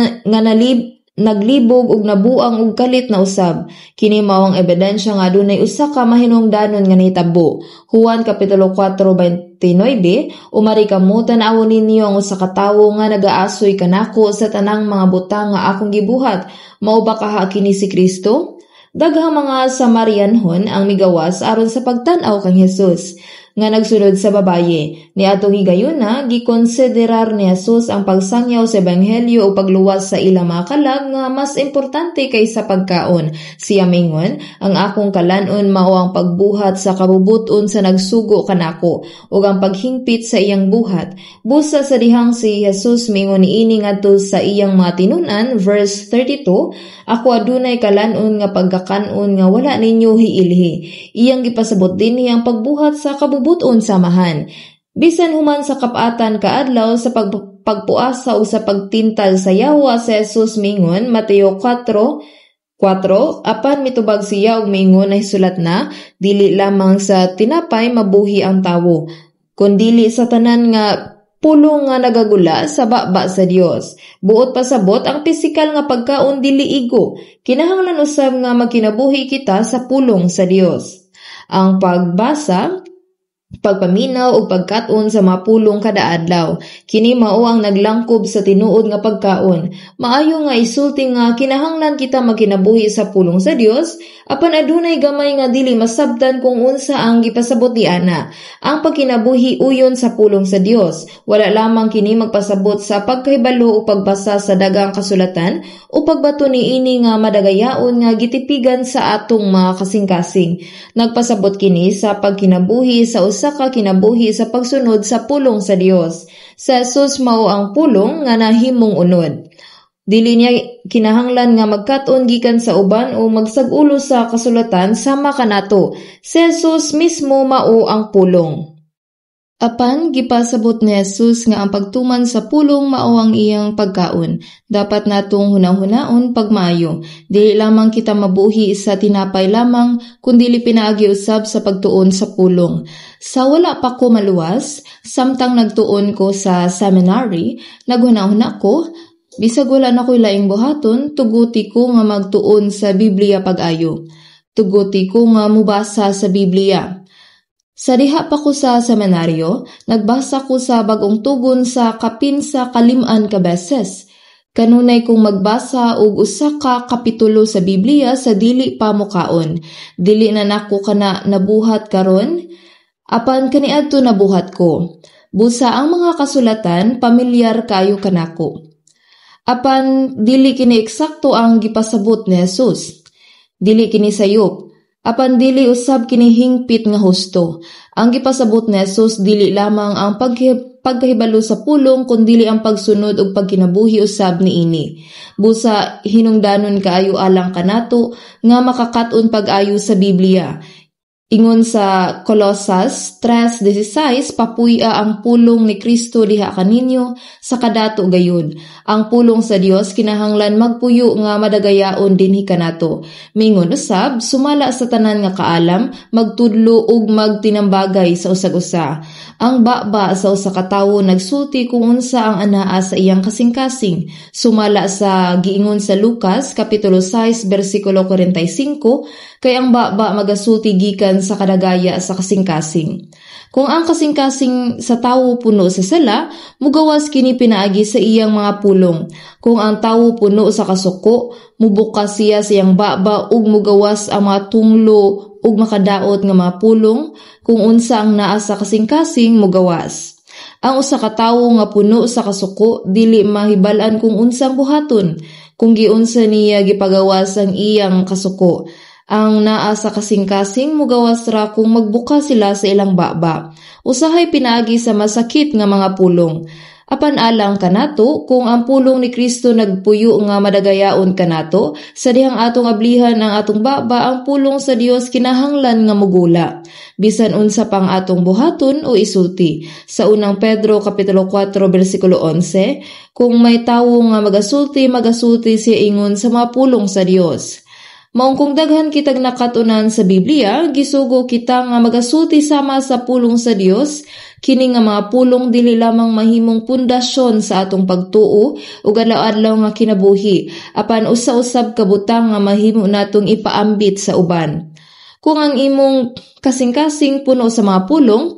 Naglibog ug nabuang ug kalit na usab. Kini mao ang ebidensya nga adunay usa ka mahinungdanon nga nahitabo. Juan kapitulo 4:29, "Umari kamo, tan-awon ninyo ang usa ka tawo nga nagaasoy kanako sa tanang mga butang nga akong gibuhat. Mao ba kaha kini si Kristo?" Daghang mga Samarianhon ang migawas aron sa pagtan-aw kang Jesus nga nagsunod sa babaye. Niadtong higayuna, gikonsiderar ni Jesus ang pagsangyaw sa ebanghelyo o pagluwas sa ilang mga kalag nga mas importante kaysa pagkaon. Siya mingon, "Ang akong kalanon mao ang pagbuhat sa kabubut-on sa nagsugo kanako ug ang paghingpit sa iyang buhat." Busa sa dihang si Jesus miingon niini ngadto sa iyang mga tinun-an, verse 32, "Ako adunay kalanon nga pagkakan-on nga wala ninyo hiilhi." Iyang gipasabot dinhi ang pagbuhat sa kabubut-on sa Amahan. Bisan human sa kap-atan ka adlaw sa pagpuasa o sa pagtintal sa yawa, si Jesus mingon, Mateo 4:4, apan mitubag siya ug miingon, "Nahisulat na, dili lamang sa tinapay mabuhi ang tawo, kundili sa tanan nga pulong nga nagagula sa baba sa Dios." Buot pasabot, ang pisikal nga pagkaon dili igo. Kinahanglan usab nga magkinabuhi kita sa pulong sa Dios. Ang pagbasa, pagpaminaw ug pagkat-on sa mga pulong kada adlaw. Kini mao ang naglangkob sa tinuod nga pagkaon. Maayo nga isulti nga kinahanglan kita magkinabuhi sa pulong sa Dios, apan adunay gamay nga dili masabtan kung unsa ang gipasabot ni ana. Ang pagkinabuhi uyon sa pulong sa Dios, wala lamang kini magpasabot sa pagkahibalo o pagbasa sa daghang kasulatan o pagbato niini nga madagayaon nga gitipigan sa atong mga kasing-kasing. Nagpasabot kini sa pagkinabuhi sa usa ka kinabuhi sa pagsunod sa pulong sa Dios. Sa Jesus mao ang pulong nga nahimong unod. Dili niya kinahanglan nga magkat-on gikan sa uban o magsag-ulo sa kasulatan sama kanato. Si Jesus mismo mao ang pulong. Apan gipasabot ni Jesus nga ang pagtuman sa pulong mao ang iyang pagkaon. Dapat natong hunahunahon pagmaayo. Dili lamang kita mabuhi sa tinapay lamang, kundili pinaagi usab sa pagtuon sa pulong. Sa wala pa ko maluwas, samtang nagtuon ko sa seminary, naghunahuna ko, bisag wala na ko'y laing buhaton, tuguti ko nga magtuon sa Biblia pag-ayo. Tuguti ko nga mubasa sa Biblia. Sa diha pa ko sa seminaryo, nagbasa ko sa Bagong Tugon sa kapin sa 5 ka beses. Kanunay kong magbasa og usa ka kapitulo sa Biblia sa dili pa mokaon. Dili na nako kana nabuhat karon, apan kaniadto nabuhat ko. Busa ang mga kasulatan pamilyar kaayo kanako. Apan dili kini eksakto ang gipasabot ni Jesus. Dili kini sayop. Apan dili usab kini hingpit nga husto. Ang gipasabot ni Jesus dili lamang ang pagkahibalo sa pulong kundili ang pagsunod ug pagkinabuhi usab niini. Busa hinungdanon kaayo alang kanato nga makakat-on pag-ayo sa Biblia. Ingon sa Colosas 3:16, "Papuy-a ang pulong ni Kristo diha kaninyo sa kadato gayud." Ang pulong sa Dios kinahanglan magpuyo nga madagayaon dinhi kanato. Mingon usab, sumala sa tanan nga kaalam, magtudlo ug magtinambagay sa usag-usa. Ang baba sa usa ka tawo nagsulti kung unsa ang anaa sa iyang kasing-kasing. Sumala sa giingon sa Lucas kapitulo 6 bersikulo 45, kay ang baba magasulti gikan sa kadagaya sa kasing-kasing. Kung ang kasing-kasing sa tawo puno sa sala, mugawas kini pinaagi sa iyang mga pulong. Kung ang tawo puno sa kasuko, mubukas siya sa iyang baba ug mugawas ang mga tunglo ug makadaot nga mga pulong. Kung unsa ang naa sa kasing-kasing, mugawas. Ang usa ka tawo nga puno sa kasuko dili mahibal-an kung unsang buhaton, kung giunsa niya gipagawas ang iyang kasuko. Ang naa sa kasing-kasing mugawas ra kung magbuka sila sa ilang baba. Usahay pinaagi sa masakit nga mga pulong. Apan alang kanato, kung ang pulong ni Kristo nagpuyo nga madagayaon kanato, sa dihang atong ablihan ang atong baba, ang pulong sa Dios kinahanglan nga mugula. Bisan unsa pang atong buhaton o isulti. Sa unang Pedro kapitulo 4 bersikulo 11, kung may tawo nga magasulti, magasulti siya ingon sa mga pulong sa Dios. Maong kung daghan kitag nakat-unan sa Biblia, gisugo kita nga magasulti sama sa pulong sa Dios. Kini nga mga pulong dili lamang mahimong pundasyon sa atong pagtuo ug adlaw-adlaw nga kinabuhi, apan usa-usab ka butang nga mahimo natong ipaambit sa uban. Kung ang imong kasing-kasing puno sa mga pulong,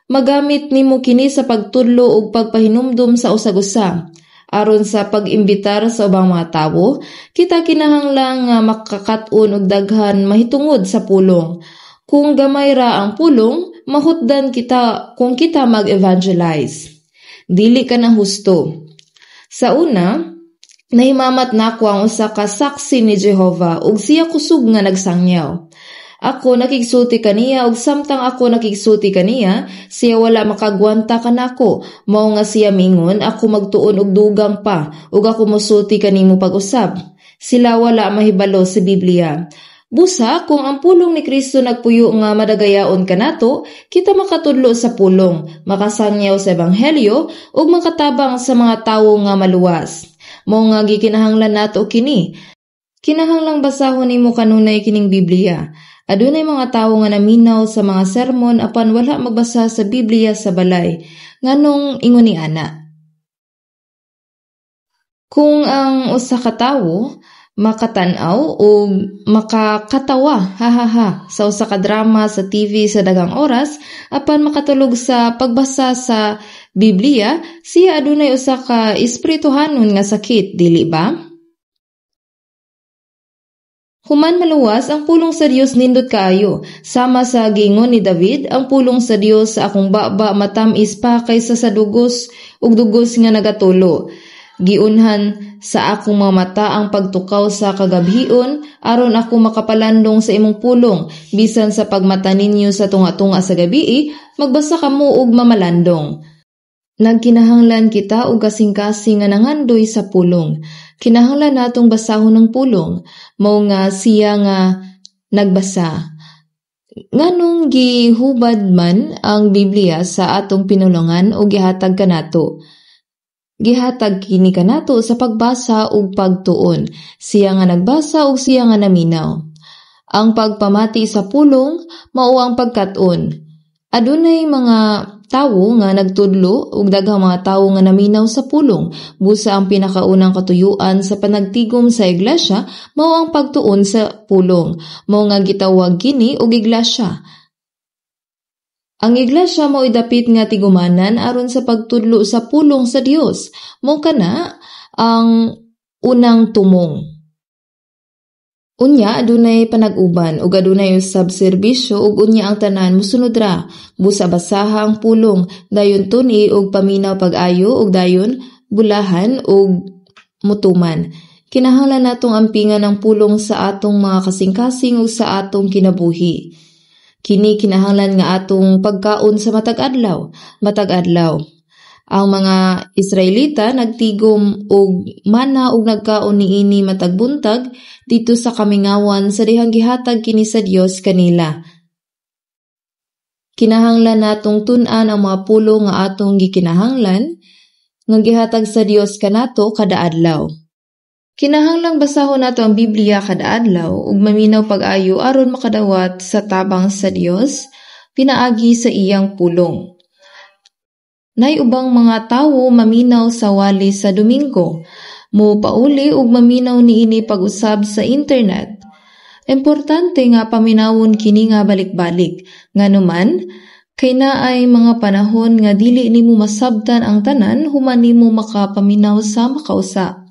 magamit nimo kini sa pagtudlo ug pagpahinumdom sa usag-usa. Aron sa pag-imbitar sa ubang mga tawo, kita kinahanglan nga makakat-on og daghan mahitungod sa pulong. Kung gamay ra ang pulong, mahutdan kita kung kita mag-evangelize. Dili ka na husto. Sa una, nahimamat nako ang usa ka Saksi ni Jehova ug siya kusog nga nagsangyaw. Ako nakigsulti kaniya ug samtang ako nakigsulti kaniya, siya wala makagwanta kanako. Mao nga siya mingon, "Ako magtuon og dugang pa ug ako mosulti kanimo pag-usab." Sila wala mahibalo sa Biblia. Busa kung ang pulong ni Kristo nagpuyo nga madagayaon kanato, kita makatudlo sa pulong, makasangyaw sa ebanghelyo ug makatabang sa mga tawo nga maluwas. Mao nga gikinahanglan nato kini. Kinahanglang basahon nimo kanunay kining Biblia. Adunay mga tawo nga naminaw sa mga sermon apan wala magbasa sa Biblia sa balay. Nganong ingon ni ana? Kung ang usa ka tawo makatan-aw og makakatawa, ha ha ha, sa usa ka drama sa TV sa daghang oras apan makatulog sa pagbasa sa Biblia, siya adunay usa ka espirituhanon nga sakit, dili ba? Human maluwas, ang pulong sa Dios nindot kaayo. Sama sa giingon ni David, "Ang pulong sa Dios sa akong baba matam-is pa kaysa sa dugos ug dugos nga nagatulo. Giunhan sa akong mga mata ang pagtukaw sa kagabhion aron ako makapalandong sa imong pulong. Bisan sa pagmata ninyo sa tunga-tunga sa gabii, magbasa kamo og mamalandong." Nagkinahanglan kita og kasing-kasing nga nangandoy sa pulong. Kinahanglan natong basahon ang pulong. Mao nga siya nga nagbasa. Nganong gihubad man ang Biblia sa atong pinulongan o gihatag kanato? Gihatag kini kanato sa pagbasa ug pagtuon. Siya nga nagbasa ug siya nga naminaw. Ang pagpamati sa pulong mao ang pagkat-on. Adunay mga tawo nga nagtudlo ug daghang mga tawo nga naminaw sa pulong. Busa ang pinakaunang katuyuan sa panagtigom sa iglesia mao ang pagtuon sa pulong. Mao nga gitawag kini og iglesia. Ang iglesia mao'y dapit nga tigumanan aron sa pagtudlo sa pulong sa Dios. Mao kana ang unang tumong. Unya adunay panag-uban ug adunay usab serbisyo ug unya ang tanan mosunod ra. Busa basaha ang pulong, dayon tun-i ug paminaw pag-ayo ug dayon bulahan ug mutuman. Kinahanglan natong ampingan ang pulong sa atong mga kasing-kasing ug sa atong kinabuhi. Kini kinahanglan nga atong pagkaon sa matag adlaw, matag adlaw. Ang mga Israelita nagtigom og mana ug nagkaon niini matag buntag didto sa kamingawan sa dihang gihatag kini sa Dios kanila. Kinahanglan natong tun-an ang mga pulong nga atong gikinahanglan nga gihatag sa Dios kanato kada adlaw. Kinahanglang basahon nato ang Biblia kada adlaw ug maminaw pag-ayo aron makadawat sa tabang sa Dios pinaagi sa iyang pulong. Nay ubang mga tawo maminaw sa wali sa Domingo, mo pauli ug maminaw niini pag-usab sa internet. Importante nga paminawon kini nga balik-balik, nganuman kay naay mga panahon nga dili nimo masabtan ang tanan human nimo makapaminaw sa makausa.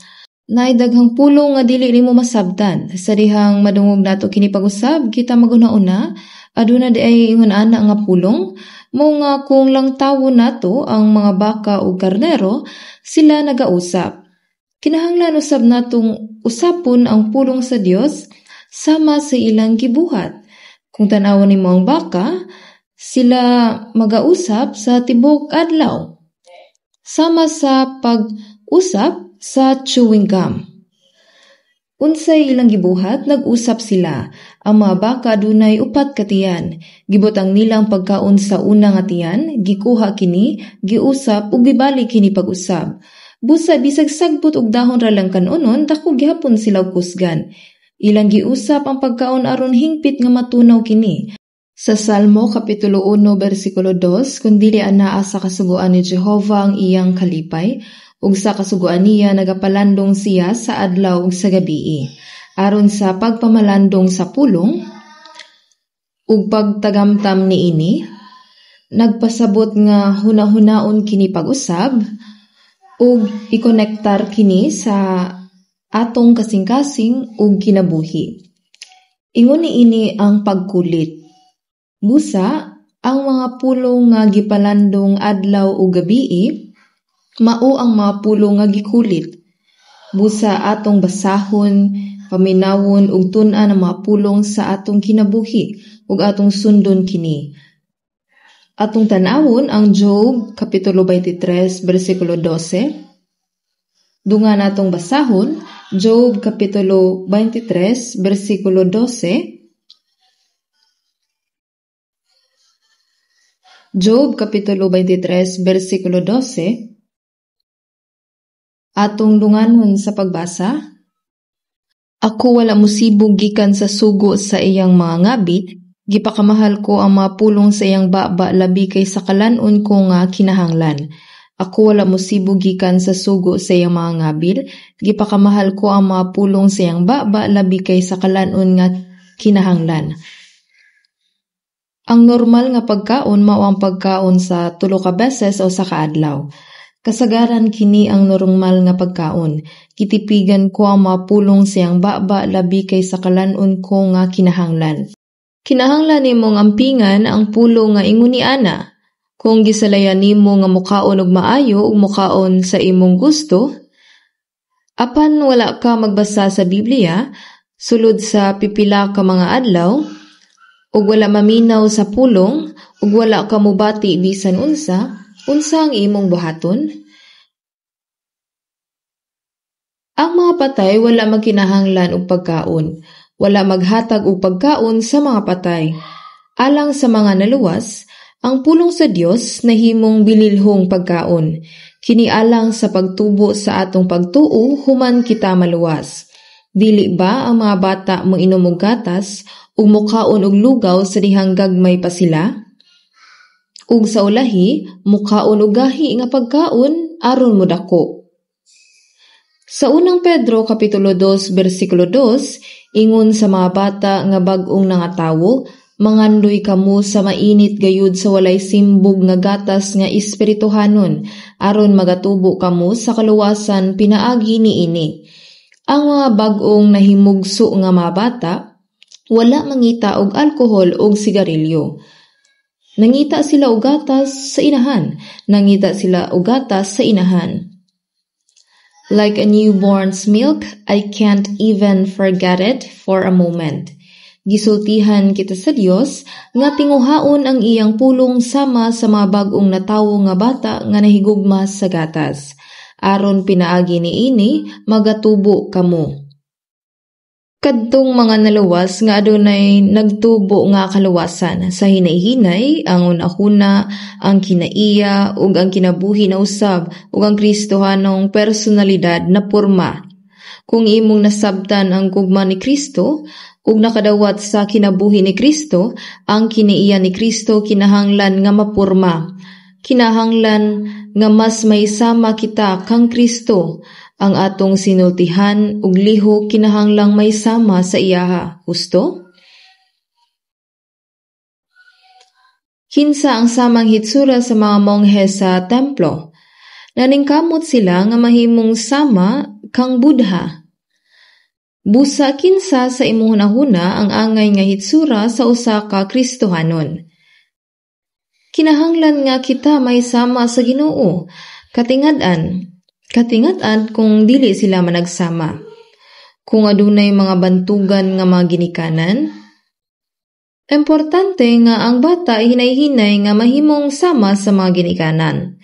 Naay daghang pulong nga dili nimo masabtan. Sa dihang madungog nato kini pag-usab, kita maghuna-una, aduna di ay ingon ana nga pulong? Mao nga kung langtawon nato ang mga baka ug karnero, sila nagausap. Kinahanglan usab natong usapon ang pulong sa Dios sama sa ilang gibuhat. Kung tan-awon nimo ang baka, sila magausap sa tibuok adlaw. Sama sa pag-usap sa chewing gum. Unsay ilang gibuhat, nag-usap sila. Ang mga baka adunay upat ka tiyan. Gibutang nila ang pagkaon sa una nga tiyan, gikuha kini, giusap ug gibalik kini pag-usab. Busa bisag sagbot og dahon ra lang kan-onon, dako gihapon sila og kusgan. Ilang giusap ang pagkaon aron hingpit nga matunaw kini. Sa Salmo kapitulo 1 bersikulo 2, kun dili anaa sa kasuguan ni Jehova ang iyang kalipay, ug sa kasuguan niya nagapalandong siya sa adlaw ug sa gabii. Aron sa pagpamalandong sa pulong ug pagtagamtam niini, nagpasabot nga hunahunaon kini pag-usab ug ikonektar kini sa atong kasing-kasing ug kinabuhi. Ingon niini ang pagkulit. Busa, ang mga pulong nga gipalandong adlaw ug gabii, mao ang mga pulong nga gikulit. Busa atong basahon, paminawon ug tun-an ang mga pulong sa atong kinabuhi ug atong sundon kini. Atong tan-awon ang Job kapitulo 23 bersikulo 12. Dungan atong basahon Job kapitulo 23 bersikulo 12. Job kapitulo 23 bersikulo 12. Atong dunganon sa pagbasa. Ako wala mosibog gikan sa sugo sa iyang mga ngabit, gipakamahal ko ang mga pulong sa iyang baba labi kay sa kalan-on ko nga kinahanglan. Ako wala mosibog gikan sa sugo sa iyang mga ngabil, gipakamahal ko ang mga pulong sa iyang baba labi kay sa kalan-on nga kinahanglan. Ang normal nga pagkaon mao ang pagkaon sa 3 ka beses o sa kaadlaw. Kasagaran kini ang normal nga pagkaon. Gitipigan ko ang mga pulong sa iyang baba labi kay sa kalan-on ko nga kinahanglan. Kinahanglan nimong ampingan ang pulong nga ingon ni ana. Kung gisalayan nimo nga mukaon og maayo ug mukaon sa imong gusto, apan wala ka magbasa sa Biblia sulod sa pipila ka mga adlaw, ug wala maminaw sa pulong, ug wala ka mobati bisan unsa, unsa ang imong buhaton? Ang mga patay wala magkinahanglan og pagkaon, wala maghatag og pagkaon sa mga patay. Alang sa mga naluwas, ang pulong sa Dios nahimong bililhong pagkaon. Kini alang sa pagtubo sa atong pagtuo human kita maluwas. Dili ba ang mga bata moinom og gatas ug mukaon og lugaw sa dihang gagmay pa sila? Ug sa ulahi, mukaon og gahi nga pagkaon aron modako. Sa unang Pedro kapitulo 2 bersikulo 2, ingon sa mga bata nga bag-ong nangatawo, mangandoy kamo sa mainit gayud sa walay simbog nga gatas nga espirituhanon, aron magatubo kamo sa kaluwasan pinaagi niini. Ang mga bag-ong nahimugso nga mga bata, wala mangita og alkohol og sigarilyo. Nangita sila og gatas sa inahan. Nangita sila og gatas sa inahan. Like a newborn's milk, I can't even forget it for a moment. Gisultihan kita sa Dios nga tinguhaon ang iyang pulong sama sa mga bag-ong natawo nga bata nga nahigugma sa gatas. Aron pinaagi niini magatubo kamo. Kadtong mga naluwas nga adunay nagtubo nga kaluwasan sa hinay-hinay, ang unahuna, ang kinaiya ug ang kinabuhi na usab ug ang Kristohanong personalidad na porma. Kung imong nasabtan ang gugma ni Kristo ug nakadawat sa kinabuhi ni Kristo, ang kinaiya ni Kristo kinahanglan nga mapurma. Kinahanglan nga mas maysama kita kang Kristo. Ang atong sinultihan ug lihok kinahanglang maysama sa iyaha. Husto? Kinsa ang samang hitsura sa mga monghe sa templo? Naningkamot sila nga mahimong sama kang Buddha. Busa kinsa sa imong hunahuna ang angay nga hitsura sa usa ka Kristohanon. Kinahanglan nga kita maysama sa Ginoo. Katingad-an. Katingad-an kung dili sila managsama. Kung adunay mga bantugan nga mga ginikanan, importante nga ang bata hinay-hinay nga mahimong sama sa mga ginikanan.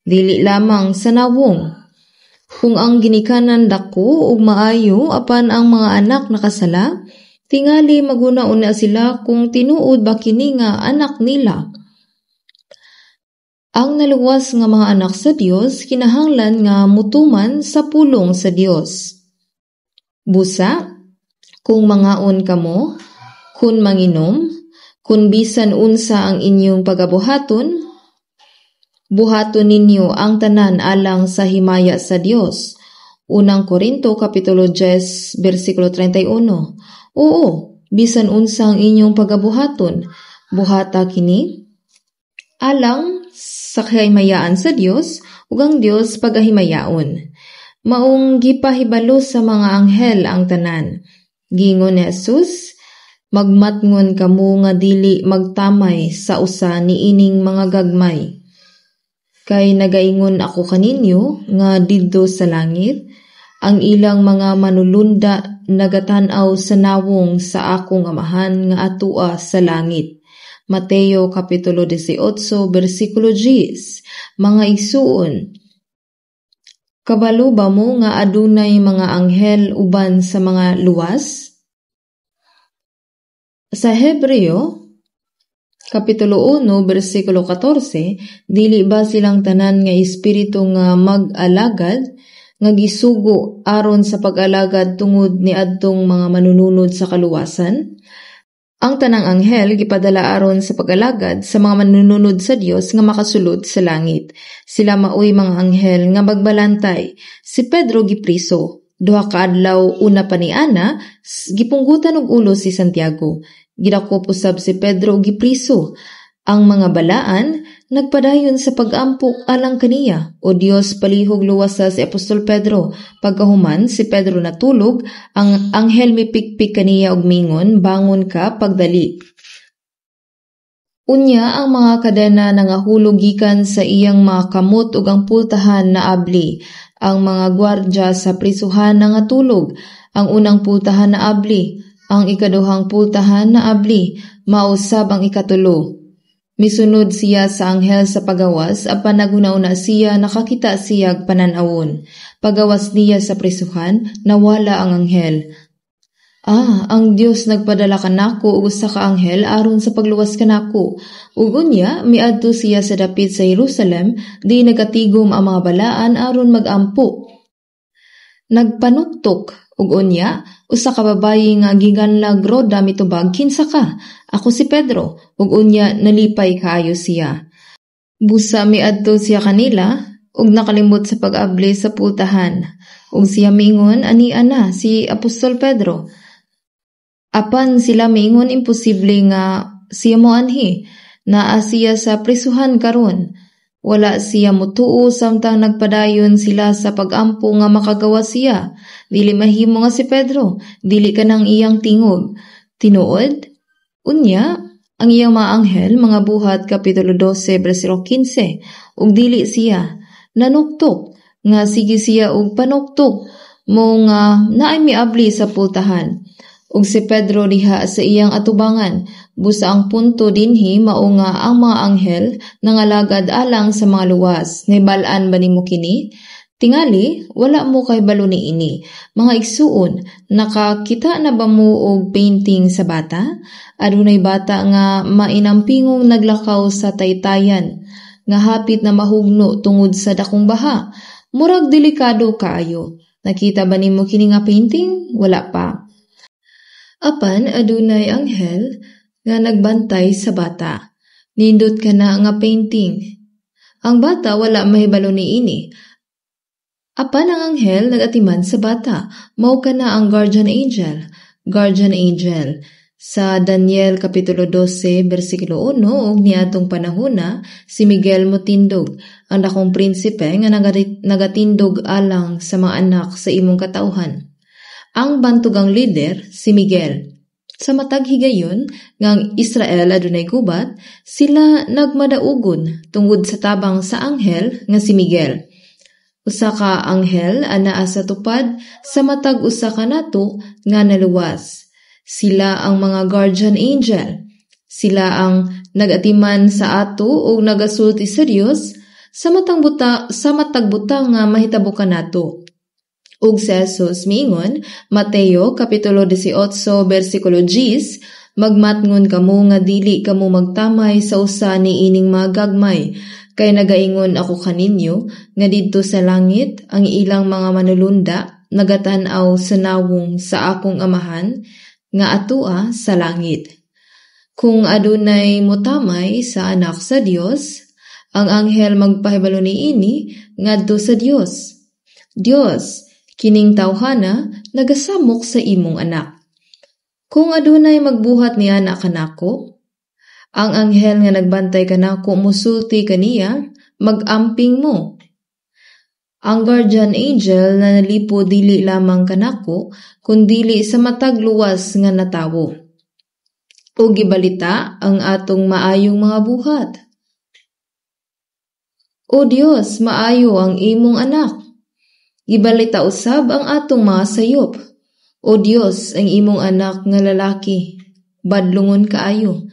Dili lamang sa nawong. Kung ang ginikanan dako ug maayo apan ang mga anak nakasala, tingali maguna-una sila kung tinuod ba kini nga anak nila. Ang naluwas nga mga anak sa Dios kinahanglan nga mutuman sa pulong sa Dios. Busa, Kung mangaon kamo, kun manginom, kun bisan unsa ang inyong pagabuhaton, buhaton ninyo ang tanan alang sa himaya sa Dios. Unang Korinto kapitulo 10 bersikulo 31. Oo, bisan unsa ang inyong pagabuhaton, buhata kini alang sa kahimayaan sa Dios ug ang Dios pagahimayaon. Maong gipahibalo sa mga anghel ang tanan. Giingon ni Jesus, "Magmatngon kamo nga dili magtamay sa usa niining mga gagmay. Kay nagaingon ako kaninyo nga didto sa langit, ang ilang mga manulunda nagatan-aw sa nawong sa akong Amahan nga atua sa langit." Mateo kapitulo 18 bersikulo 10. Mga igsuon, kabalo ba mo nga adunay mga anghel uban sa mga luwas? Sa Hebreo kapitulo 1 bersikulo 14, dili ba silang tanan nga espiritu nga mag-alagad nga gisugo aron sa pag-alagad tungod niadtong mga manununod sa kaluwasan? Ang tanang anghel gipadala aron sa pag-alagad sa mga manununod sa Dios nga makasulod sa langit. Sila maoy mga anghel nga magbalantay. Si Pedro gipriso. 2 ka adlaw una pa niana, gipunggutan og ulo si Santiago. Gidakop usab si Pedro ug gipriso. Ang mga balaan nagpadayon sa pag-ampo alang kaniya. O Dios, palihog luwasa si Apostol Pedro. Pagkahuman si Pedro natulog, ang anghel mipikpik kaniya og mingon, "Bangon ka pagdali." Unya ang mga kadena nangahulog gikan sa iyang mga kamot ug ang pultahan naabli. Ang mga gwardya sa prisuhan nangatulog. Ang unang pultahan naabli, ang ikaduhang pultahan naabli, mao sab ang ikatulo. Misunod siya sa anghel sa pagawas, apan naghuna-huna siya nakakita siyag panan-awon. Pagawas niya sa prisuhan, nawala ang anghel. Ah, ang Dios nagpadala kanako og usa ka anghel aron sa pagluwas kanako. Ug unya miadto siya sa dapit sa Jerusalem, di nagatigom ang mga balaan aron mag-ampo. Nagpanuktok ug unya usa ka babayi nga giganlag Roda mitubag, "Kinsa ka?" "Ako si Pedro." Ug unya nalipay kaayo siya. Busa miadto siya kanila ug nakalimot sa pag-abli sa pultahan. Ug siya miingon, "Ania na si Apostol Pedro." Apan sila miingon, "Imposible nga siya moanhi. Naa siya sa prisuhan karon." Wala siya motuo samtang nagpadayon sila sa pag-ampo nga makagawa siya. "Dili mahimo nga si Pedro, dili kanang iyang tingog. Tinuod?" Unya, ang iyang mga anghel, Mga Buhat kapitulo 12 bersikulo 15, ug dili siya nanuktok nga sige siya og panuktok mo nga naay miabli sa pultahan. Ug si Pedro diha sa iyang atubangan. Busa ang punto dinhi mao nga ang mga anghel nangalagad alang sa mga luwas. Nahibal-an ba nimo kini? Tingali, wala mo kahibalo niini. Mga igsuon, nakakita na ba mo og painting sa bata? Adunay bata nga mainampingong naglakaw sa taytayan, nga hapit na mahugno tungod sa dakong baha. Murag delikado kaayo. Nakita ba nimo kini nga painting? Wala pa. Apan adunay anghel nga nagbantay sa bata. Nindot kana nga painting. Ang bata wala mahibalo niini. Apan ang anghel nagatiman sa bata. Mao kana ang guardian angel. Guardian angel. Sa Daniel kapitulo 12 bersikulo 1, ug niadtong panahona si Miguel motindog, ang dakong prinsipe nga nagatindog alang sa mga anak sa imong katawhan. Ang bantugang lider si Miguel. Sa matag higayon nga ang Israel adunay gubat, sila nagmadaugon tungod sa tabang sa anghel nga si Miguel. Usa ka anghel anaa sa tupad sa matag usa kanato nga naluwas. Sila ang mga guardian angel. Sila ang nagatiman sa ato ug nagasulti sa Dios sa matag butang nga mahitabo kanato. Ug si Jesus miingon, Mateo kapitulo 18 bersikulo 10, "Magmatngon kamo nga dili kamo magtamay sa usa niining mga gagmay, kay nagaingon ako kaninyo nga didto sa langit ang ilang mga manulunda nagatan-aw sa nawong sa akong Amahan nga atua sa langit. Kung adunay motamay sa Anak sa Dios, ang anghel magpahibalo niini ngadto sa Dios. Dios, kining tawhana nagasamok sa imong Anak. Kung adunay magbuhat niana kanako, ang anghel nga nagbantay kanako mosulti kaniya, mag-amping mo. Ang guardian angel nanalipo dili lamang kanako, kundili sa matag luwas nga natawo. Ug gibalita ang atong maayong mga buhat. O Dios, maayo ang imong Anak. Gibalita usab ang atong mga sayop. O Dios, ang imong anak nga lalaki, badlungon kaayo,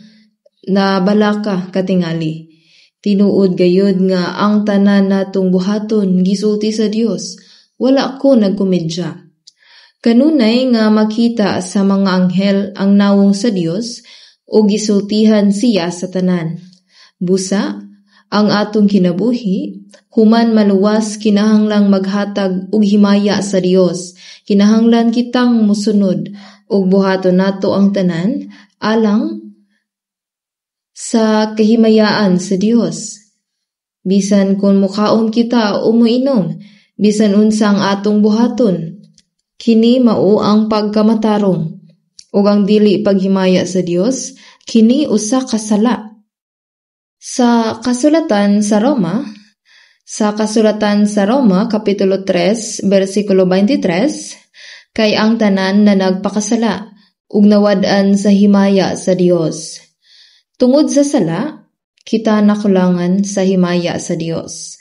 nabalaka katingali. Tinuod gayud nga ang tanan natong buhaton gisulti sa Dios. Wala ko nagkomedya. Kanunay nga makita sa mga anghel ang nawong sa Dios ug gisultihan siya sa tanan. Busa, ang atong kinabuhi, human maluwas, kinahanglang maghatag og himaya sa Dios. Kinahanglan kitang mosunod ug buhaton nato ang tanan alang sa kahimayaan sa Dios. Bisan kung mukaon kita o moinom, bisan unsa ang atong buhaton, kini mao ang pagkamatarong. Ug ang dili paghimaya sa Dios, kini usa ka sala. Sa kasulatan sa Roma kapitulo 3 bersikulo 23, kay ang tanan na nagpakasala ug nawad-an sa himaya sa Dios. Tungod sa sala, kita nakulangan sa himaya sa Dios.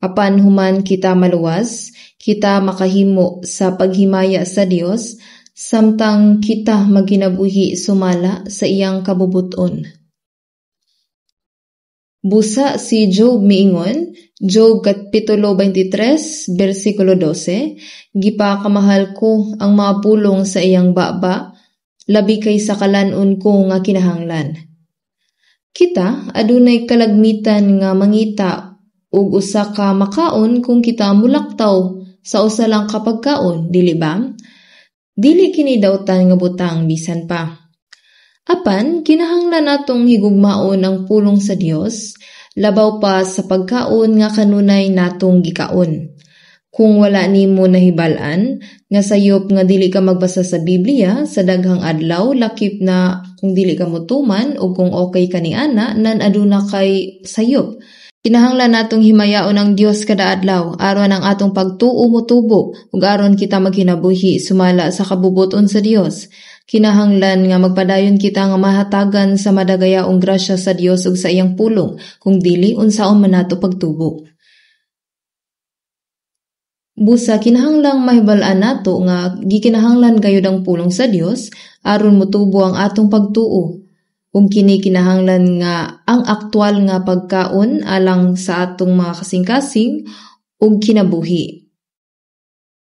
Apan human kita maluwas, kita makahimo sa paghimaya sa Dios samtang kita magkinabuhi sumala sa iyang kabubut-on. Busa si Job miingon, Job kapitulo 23 bersikulo 12, gipakamahal ko ang mga pulong sa iyang baba, labi kaysa kalan-on ko nga kinahanglan. Kita adunay kalagmitan nga mangita og usa ka makaon kung kita mulaktaw sa usa lang ka pagkaon, dili ba? Dili kini dautan nga butang bisan pa. Apan kinahanglan natong higugmaon ang pulong sa Dios, labaw pa sa pagkaon nga kanunay natong gikaon. Kung wala nimo nahibal-an nga sayop nga dili ka magbasa sa Biblia sa daghang adlaw, lakip na kung dili ka motuman o kung okay ka niana, nan aduna kay sayop. Kinahanglan natong himayaon ang Dios kada adlaw aron ang atong pagtuo motubo ug aron kita magkinabuhi sumala sa kabubut-on sa Dios. Kinahanglan nga magpadayon kita nga mahatagan sa madagayaong grasya sa Dios ug sa iyang pulong, kung dili, unsaon man nato pagtubo? Busa kinahanglang mahibal-an nato nga gikinahanglan gayud ang pulong sa Dios aron motubo ang atong pagtuo. Ug kini kinahanglan nga ang aktwal nga pagkaon alang sa atong mga kasing-kasing ug kinabuhi.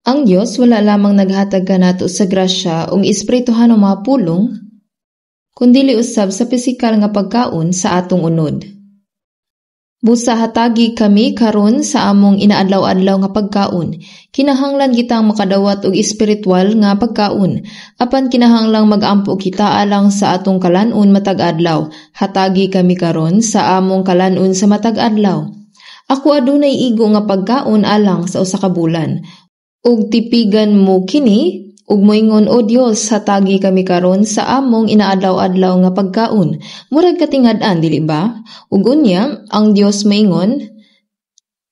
Ang Dios wala lamang naghatag kanato sa grasya ug espirituhanong mga pulong, kundili usab sa pisikal nga pagkaon sa atong unod. Busa hatagi kami karon sa among inaadlaw-adlaw nga pagkaon. Kinahanglan kitang makadawat og espiritual nga pagkaon. Apan kinahanglang mag-ampo kita alang sa atong kalan-on matag adlaw. Hatagi kami karon sa among kalan-on sa matag adlaw. Ako adunay igo nga pagkaon alang sa usa ka bulan. Ug tipigan mo kini ug moingon, "O Dios, hatagi kami karon sa among inaadlaw-adlaw nga pagkaon." Murag katingad-an, dili ba? Ug unya ang Dios maingon,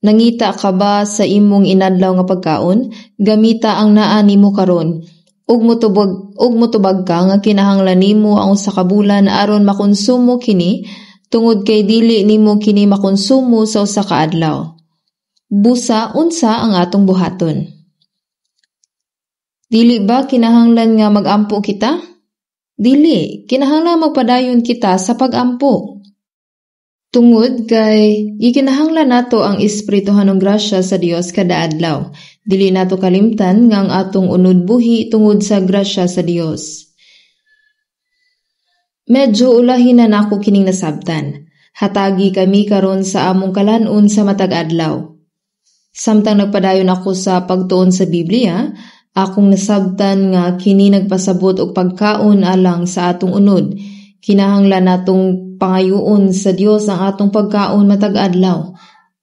"Nangita ka ba sa imong inadlaw nga pagkaon? Gamita ang naa nimo karon." Ug motubag ka nga kinahanglan nimo ang usa ka bulan aron makonsumo kini, tungod kay dili nimo kini makonsumo sa usa ka adlaw. Busa unsa ang atong buhaton? Dili ba kinahanglan nga mag-ampo kita? Dili, kinahanglan magpadayon kita sa pag-ampo. Tungod kay gikinahanglan nato ang espirituhanong grasya sa Dios kada adlaw. Dili nato kalimtan nga ang atong unod buhi tungod sa grasya sa Dios. Medyo ulahin na nako kining nasabtan. Hatagi kami karon sa among kalan-on sa matag adlaw. Samtang nagpadayon ako sa pagtuon sa Biblia, akong nasabtan nga kini nagpasabot og pagkaon alang sa atong unod. Kinahanglan natong pangayoon sa Dios ang atong pagkaon matag adlaw.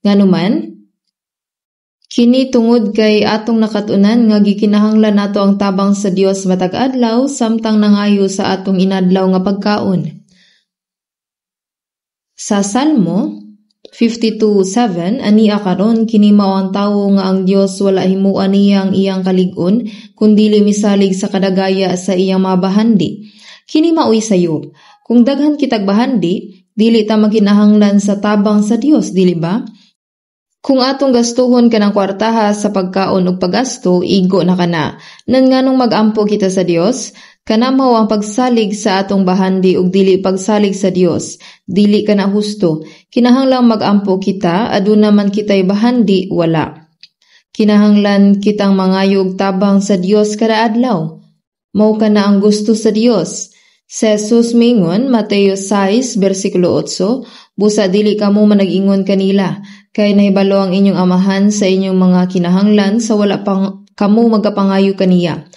Nganuman, kini tungod kay atong nakat-unan nga gikinahanglan nato ang tabang sa Dios matag adlaw samtang nangayo sa atong inadlaw nga pagkaon. Sa Salmo 52:7, ania karon, kini mao ang tawo nga ang Dios wala himua niya ang iyang kalig-on kun dili misalig sa kadagaya sa iyang mga bahandi. Kini maoy sayop. Kung daghan kitag bahandi, dili ta makinahanglan sa tabang sa Dios, dili ba? Kung atong gastuhon kanang kwartaha sa pagkaon ug paggasto, igo na kana. Nan nganong mag-ampo kita sa Dios? Kana mao ang pagsalig sa atong bahandi ug dili pagsalig sa Dios. Dili kana husto. Kinahanglang mag-ampo kita, aduna man kitay bahandi, wala. Kinahanglan kitang mangayo og tabang sa Dios kada adlaw. Mao kana ang gusto sa Dios. Si Jesus mingon, Mateo 6, versikulo 8, "Busa dili kamo manag-ingon kanila, kay nahibalo ang inyong amahan sa inyong mga kinahanglan sa wala pang kamo magapangayo kaniya."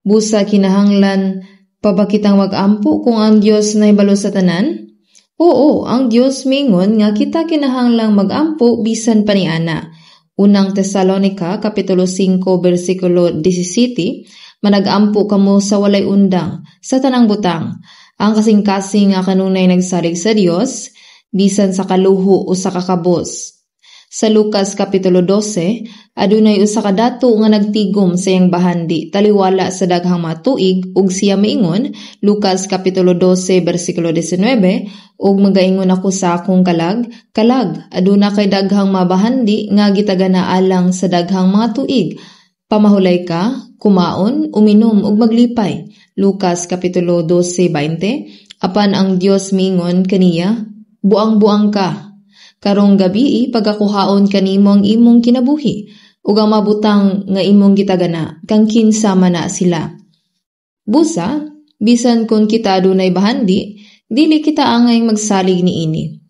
Busa kinahanglan pa ba kitang mag-ampo kung ang Dios nahibalo sa tanan? Oo, ang Dios mingon nga kita kinahanglang mag-ampo bisan pa niana. Unang Tesalonika, Kapitulo 5, versikulo 17, "Manag-ampo kamo sa walay undang, sa tanang butang." Ang kasing-kasing nga kanunay nagsalig sa Dios, bisan sa kaluho o sa kakabos. Sa Lucas Kapitulo 12, adunay usa ka dato nga nagtigom sa iyang bahandi taliwala sa daghang mga tuig ug siya miingon, Lucas Kapitulo 12 bersikulo 19, "Ug magaingon ako sa akong kalag, kalag, aduna kay daghang mga bahandi nga gitagana alang sa daghang mga tuig. Pamahulay ka, kumaon, uminom ug maglipay." Lucas Kapitulo 12:20. Apan ang Dios miingon kaniya, "Buang-buang ka. Karong gabii pagakuhaon kanimo ang imong kinabuhi, ug ang mabutang nga imong gitagana, kang kinsa man na sila?" Busa, bisan kung kita adunay bahandi, dili kita angay magsalig niini.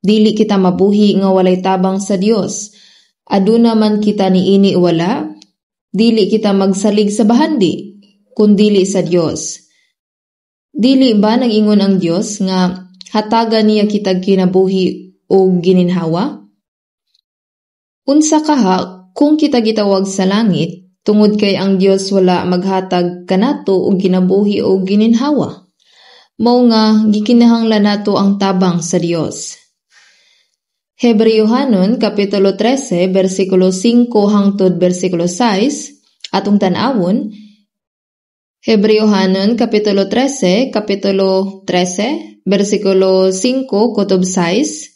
Dili kita mabuhi nga walay tabang sa Dios. Aduna man kita niini wala, dili kita magsalig sa bahandi, kun dili sa Dios. Dili ba nag-ingon ang Dios nga hatagan niya kitag kinabuhi o gininhawa? Unsa kaha kung kita gitawag sa langit tungod kay ang Dios wala maghatag kanato og kinabuhi o gininhawa? Mao nga gikinahanglan nato ang tabang sa Dios. Hebreohanon Kapitulo 13 bersikulo 5 hangtod bersikulo 6 atong tan-awon. Hebreohanon Kapitulo 13 bersikulo 5 kutob 6.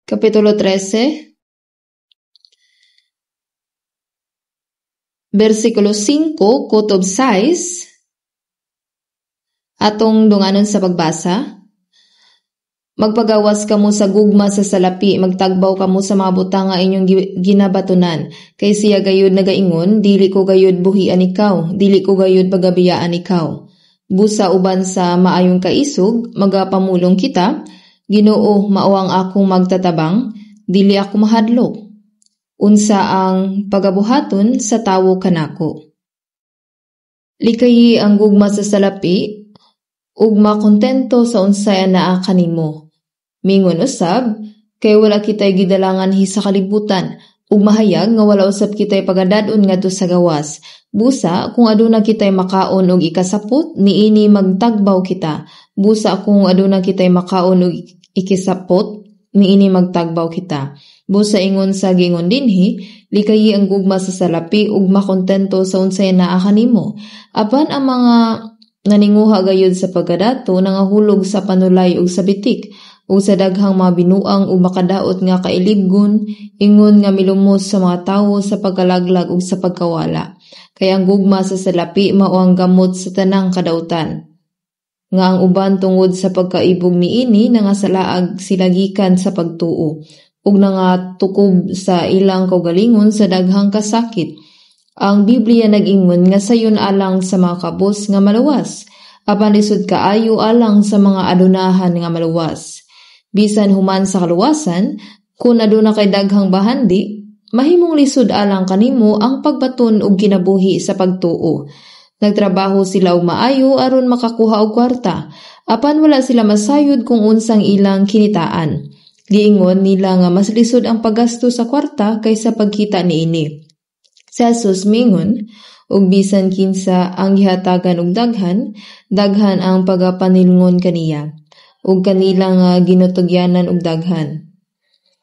Kapitulo 13, versikulo 5, kutob 6, atong dunganon sa pagbasa. Magpagawas kamo sa gugma sa salapi, magtagbaw kamo sa mga butang nga inyong ginabatunan. Kay siya gayud nagaingon, "Dili ko gayud buhian ikaw, dili ko gayud pagabiyaan ikaw." Busa uban sa maayong kaisog, magapamulong kita, "Ginoo, mao ang akong magtatabang, dili ako mahadlok. Unsa ang pagabuhaton sa tawo kanako?" Likayi ang gugma sa salapi ug makontento sa unsay anaa kanimo. Mingon usab, kay wala kitay gidalangan hi sa kalibutan, ug mahayag nga wala usab kitay pagadad-on ngadto sa gawas. Busa kung aduna kitay makaon og ikasapot, niini magtagbaw kita. Busa kung aduna kitay makaon og ikisapot, niini magtagbaw kita. Busa ingon sa gingon dinhi, likayi ang gugma sa salapi ug makontento sa unsay naa kanimo. Apan ang mga naninguha gayud sa pagkadato nangahulog sa panulay ug sa bitik, ug sa daghang mga binuang ug makadaot nga kailibgon, ingon nga milumos sa mga tawo sa pagkalaglag ug sa pagkawala. Kay ang gugma sa salapi mao ang gamot sa tanang kadautan. Nga ang uban tungod sa pagkaibog niini nangasalaag sila gikan sa pagtuo ug nangatukob sa ilang kaugalingon sa daghang kasakit. Ang Biblia nag-ingon nga sayon alang sa mga kabos nga maluwas, apan lisod kaayo alang sa mga adunahan nga maluwas. Bisan human sa kaluwasan, kun aduna kay daghang bahandi, mahimong lisod alang kanimo ang pagbaton og kinabuhi sa pagtuo. Nagtrabaho sila og maayo aron makakuha og kwarta, apan wala sila masayod kung unsang ilang kinitaan. Giingon nila nga mas lisod ang paggasto sa kwarta kaysa pagkita niini. Si Jesus miingon, ug bisan kinsa ang gihatagan og daghan, daghan ang pagapanilngon kaniya, ug kanila nga ginutugyanan og daghan,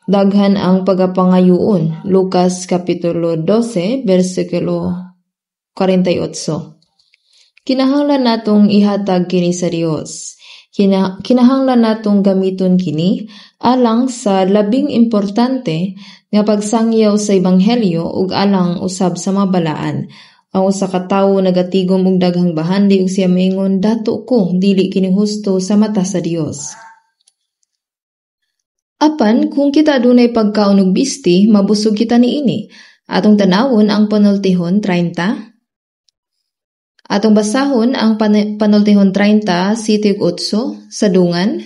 daghan ang pagapangayoon. Lucas Kapitulo 12, bersikulo 48. Kinahanglan natong ihatag kini sa Dios. Kinahanglan natong gamiton kini alang sa labing importante nga pagsangyaw sa ebanghelyo ug alang usab sa mga balaan. Ang usa ka tawo nagatigom og daghang bahandi ug siya miingon, "Dato ko," dili kini husto sa mata sa Dios. Apan kung kita adunay pagkaon ug bisti, mabusog kita niini. Atong tan-awon ang Panultihon 30. Atong basahon ang Panultihon 30, 7 ug 8 sa dungan.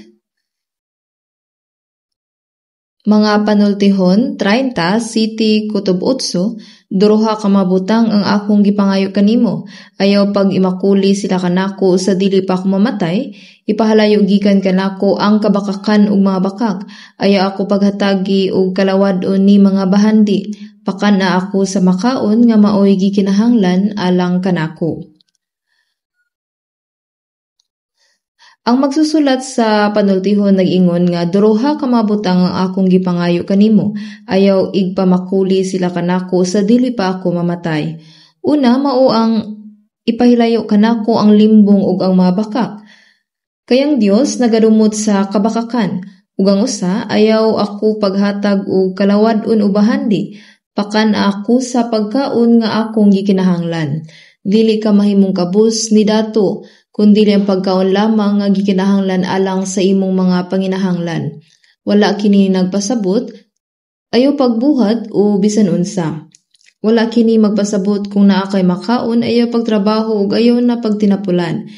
Mga Panultihon 30, 7 kutob 8, "Duruha ka mabutang ang akong gipangayo kanimo. Ayaw pag imakuli sila kanako sa dili pa ako mamatay, ipahalayo gikan kanako ang kabakakan ug mga bakak. Ayaw ako paghatagi og kalawad-on ni mga bahandi. Pakan-a ako sa makaon nga maoy gikinahanglan alang kanako." Ang magsusulat sa panultihon nag-ingon nga duruha ka mabutang ang akong gipangayo kanimo, ayaw igpamakuli sila kanako sa dili pa ako mamatay. Una, mao ang ipahilayo kanako ang limbong ug ang mga bakak. Kayang Dios nagadumot sa kabakakan. Ug ang usa, ayaw ako paghatag og kalawad-on o bahandi, pakan ako sa pagkaon nga akong gikinahanglan. Dili ka mahimong kabus ni dato, kun dili ang pagkaon lamang nga gikinahanglan alang sa imong mga panginahanglan. Wala kini nagpasabot, ayaw pagbuhat o bisan unsa. Wala kini magpasabot kung naa kay makaon, ayaw pagtrabaho ug ayaw na pagtinapulan.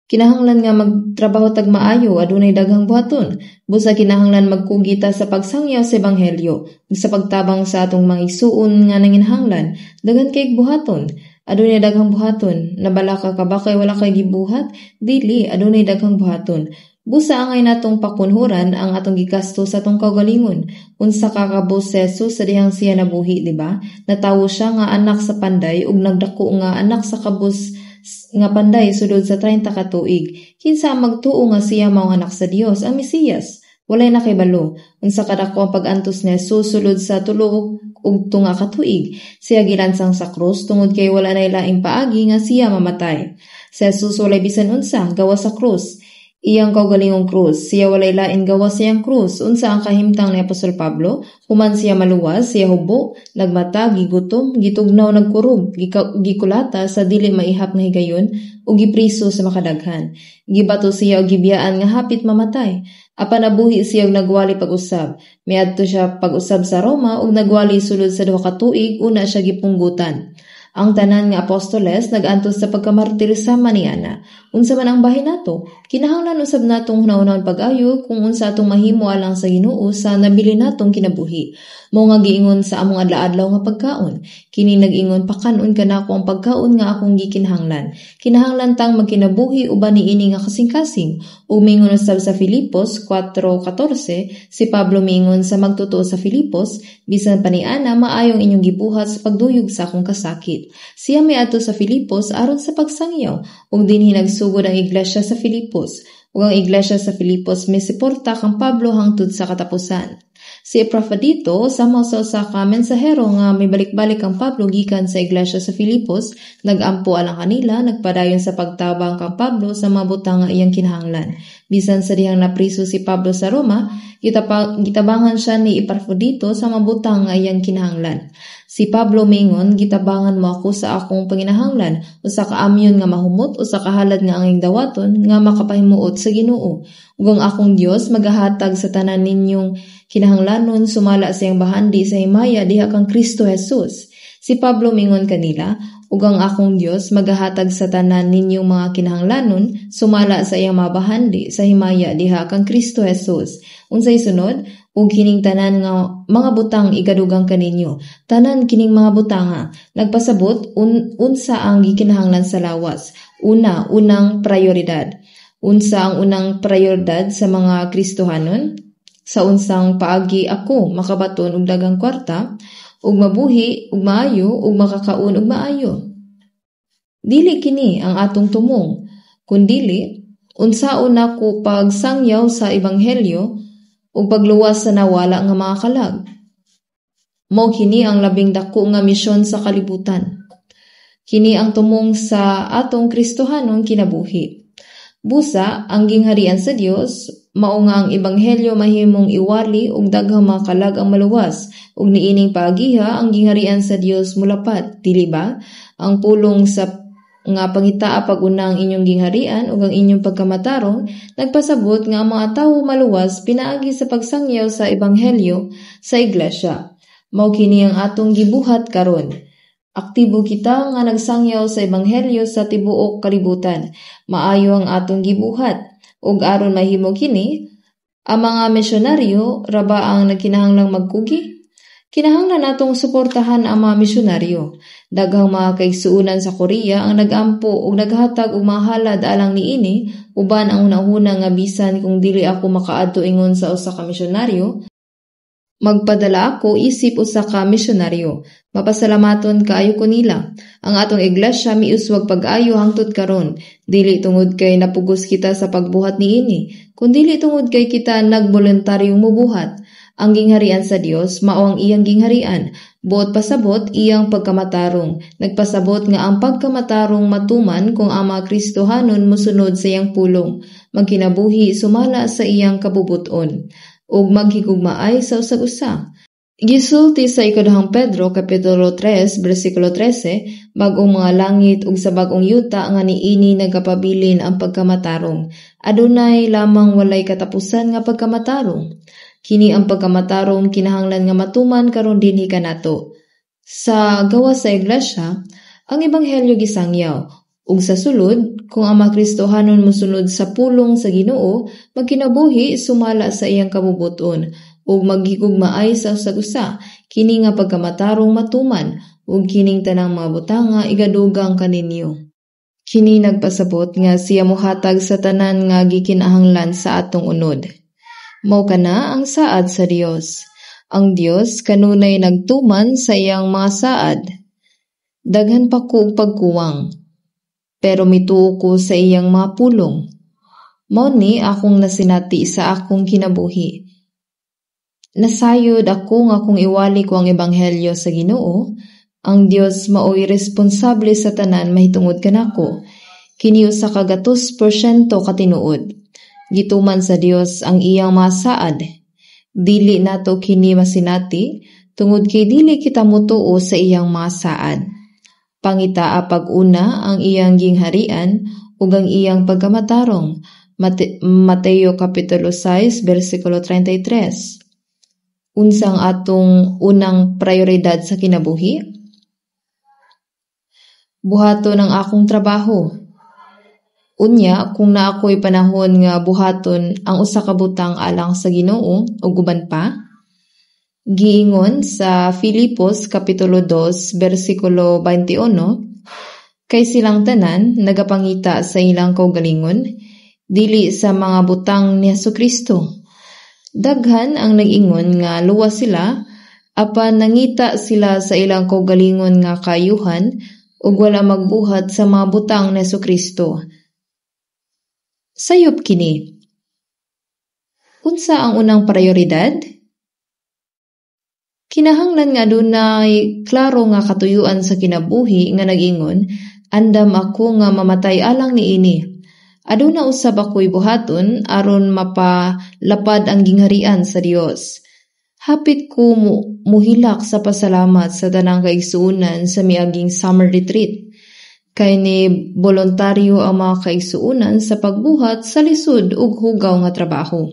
Kinahanglan nga magtrabaho tag maayo, adunay daghang buhaton. Busa kinahanglan magkugi ta sa pagsangyaw sa ebanghelyo ug sa pagtabang sa atong mga igsuon nga nanginahanglan, daghan kay buhaton. Adunay daghang buhaton. Nabalaka ka ba kay wala kay gibuhat? Dili, adunay daghang buhaton. Busa angay natong pakunhuran ang atong gigasto sa atong kaugalingon. Unsa ka kabus si Jesus sa dihang siya nabuhi, di ba? Natawo siya nga anak sa panday ug nagdako nga anak sa kabus nga panday sulod sa 30 ka tuig. Kinsa ang magtuo nga siya mao ang anak sa Dios, ang Mesiyas? Walay nakibalo. Unsa kadako ang pag-antos ni Jesus sulod sa tulo ug tunga ka tuig. Siya gilansang sa krus tungod kay wala nay laing paagi nga siya mamatay. Si Jesus walay bisan unsa gawas sa krus. Iyang kaugalingong krus. Siya walay lain gawas iyang krus. Unsa ang kahimtang ni Apostol Pablo? Human siya maluwas, siya hubo, nagmata, gigutom, gitugnaw, nagkurog, gikulata sa dili maihap nga higayon ug gipriso sa makadaghan. Gibato siya og gibiyaan nga hapit mamatay. Apan nabuhi siya og nagwali pag-usab. Miadto siya pag-usab sa Roma ug nagwali sulod sa 2 ka tuig una siya gipunggutan. Ang tanan nga apostoles nag-antos sa pagkamartir sama niana. Unsa man ang bahin nato, kinahanglan usab natong hunahunahon pag-ayo kung unsa atong mahimo alang sa Ginoo sa nabili natong kinabuhi. Mao nga giingon sa among adlaw-adlaw nga pagkaon. Kini nag-ingon, pakan-on kanako ang pagkaon nga akong gikinahanglan. Kinahanglan tang magkinabuhi uban niini nga kasing-kasing. Ug miingon usab sa Filipos 4:14, si Pablo miingon sa magtotoo sa Filipos, bisan pa niana maayong inyong gibuhat sa pagduyog sa akong kasakit. Siya miadto sa Filipos aron sa pagsangyaw, ug dinhi nagsugod ang iglesia sa Filipos. Ug ang iglesia sa Filipos misuporta kang Pablo hangtod sa katapusan. Si Epafrodito, sama sa usa ka mensahero nga mibalik-balik kang Pablo gikan sa iglesia sa Filipos, nag-ampo alang kanila, nagpadayon sa pagtabang kang Pablo sa mga butang nga iyang kinahanglan. Bisan sa dihang napriso si Pablo sa Roma, gitabangan siya ni Epafrodito sa mga butang nga iyang kinahanglan. Si Pablo mingon, gitabangan mo ako sa akong panginahanglan, usa ka amyon nga mahumot, usa ka halad nga angayng dawaton, nga makapahimuot sa Ginoo. Ug ang akong Dios magahatag sa tanan ninyong kinahanglanon sumala sa iyang bahandi sa himaya diha kang Kristo Jesus. Si Pablo mingon kanila, "Ug ang akong Dios magahatag sa tanan ninyong mga kinahanglanon sumala sa iyang mga bahandi sa himaya diha kang Kristo Jesus." Unsay sunod? "Ug kining tanan nga mga butang igadugang kaninyo." Tanan kining mga butanga nagpasabot unsa ang gikinahanglan sa lawas. Una, unang prioridad. Unsa ang unang prioridad sa mga Kristohanon? Sa unsang paagi ako makabaton og daghang kwarta, ug mabuhi ug maayo, ug makakaon og maayo? Dili kini ang atong tumong, kundili unsaon nako pagsangyaw sa ebanghelyo ug pagluwas sa nawala nga mga kalag. Mao kini ang labing dako nga misyon sa kalibutan. Kini ang tumong sa atong Kristohanong kinabuhi. Busa, ang gingharian sa Dios mao nga ang ebanghelyo mahimong iwali ug daghang mga kalag ang maluwas, ug niining paagiha ang gingharian sa Dios mulapat, dili ba? Ang pulong sa nga pangitaa pag-una ang inyong gingharian ug ang inyong pagkamatarong nagpasabot nga ang mga tawo maluwas pinaagi sa pagsangyaw sa ebanghelyo sa iglesia. Mao kini ang atong gibuhat karon. Aktibo kita nga nagsangyaw sa ebanghelyo sa tibuok kalibutan. Maayo ang atong gibuhat. Ug aron mahimo kini, ang mga misyonaryo ra ba ang nagkinahanglang magkugi? Kinahanglan natong suportahan ang mga misyonaryo. Daghang mga kaigsuonan sa Korea ang nag-ampo ug naghatag og mga halad alang niini, uban ang hunahuna nga bisan kung dili ako makaadto ingon sa usa ka misyonaryo, magpadala ako isip usa ka misyonaryo. Mapasalamaton kaayo ko nila. Ang atong iglesia miuswag pag-ayo hangtod karon, dili tungod kay napugos kita sa pagbuhat niini, kundili tungod kay kita nagboluntaryong mobuhat. Ang gingharian sa Dios mao ang iyang gingharian. Buot pasabot iyang pagkamatarong. Nagpasabot nga ang pagkamatarong matuman kung ang mga Kristohanon mosunod sa iyang pulong, magkinabuhi sumala sa iyang kabubuton, ug maghigugmaay sa usag-usa. Gisulti sa ikaduhang Pedro kapitulo 3 bersikulo 13, bag-ong mga langit ug sa bag-ong yuta nga niini nagapabilin ang pagkamatarong. Adunay lamang walay katapusan nga pagkamatarong. Kini ang pagkamatarong kinahanglan nga matuman karon dinhi kanato. Sa gawas sa iglesia, ang ebanghelyo gisangyaw, ug sa sulod, kung ang mga Kristohanon mosunod sa pulong sa Ginoo, magkinabuhi sumala sa iyang kabubuton ug maghigugmaay sa usag-usa, kini nga pagkamatarong matuman, ug kining tanang mga butanga igadugang kaninyo. Kini nagpasabot nga siya mohatag sa tanan nga gikinahanglan sa atong unod. Mao kana ang saad sa Dios. Ang Dios kanunay nagtuman sa iyang mga saad. Daghan pa ko og pagkuwang, pero mituo ko sa iyang mga pulong. Mao ni akong nasinati sa akong kinabuhi. Nasayod ako nga kung iwali ko ang ebanghelyo sa Ginoo, ang Dios maoy responsable sa tanan mahitungod kanako. Kini usa ka 100% katinuod. Gituman sa Dios ang iyang mga saad. Dili nato kini masinati tungod kay dili kita motuo sa iyang mga saad. Pangitaa pag-una ang iyang gingharian ug ang iyang pagkamatarong. Mateo Kapitulo 6, versikulo 33. Unsa ang atong unang prioridad sa kinabuhi? Buhaton ang akong trabaho. Unya, kung naa ko'y panahon nga buhaton ang usa ka butang alang sa Ginoo ug uban pa, giingon sa Filipos Kapitulo 2, versikulo 21, kay silang tanan nagapangita sa ilang kaugalingon, dili sa mga butang ni Hesukristo. Daghan ang nag-ingon nga luwas sila, apan nangita sila sa ilang kaugalingon nga kaayuhan ug wala magbuhat sa mga butang ni Hesukristo. Sayop kini. Unsa ang unang prioridad? Kinahanglan nga adunay klaro nga katuyuan sa kinabuhi nga nag-ingon, andam ako nga mamatay alang niini. Aduna usab ako'y buhaton aron mapalapad ang gingharian sa Dios. Hapit ko muhilak sa pasalamat sa tanang kaigsuonan sa miaging summer retreat. Kay ni boluntaryo ang mga kaigsuonan sa pagbuhat sa lisod ug hugaw nga trabaho.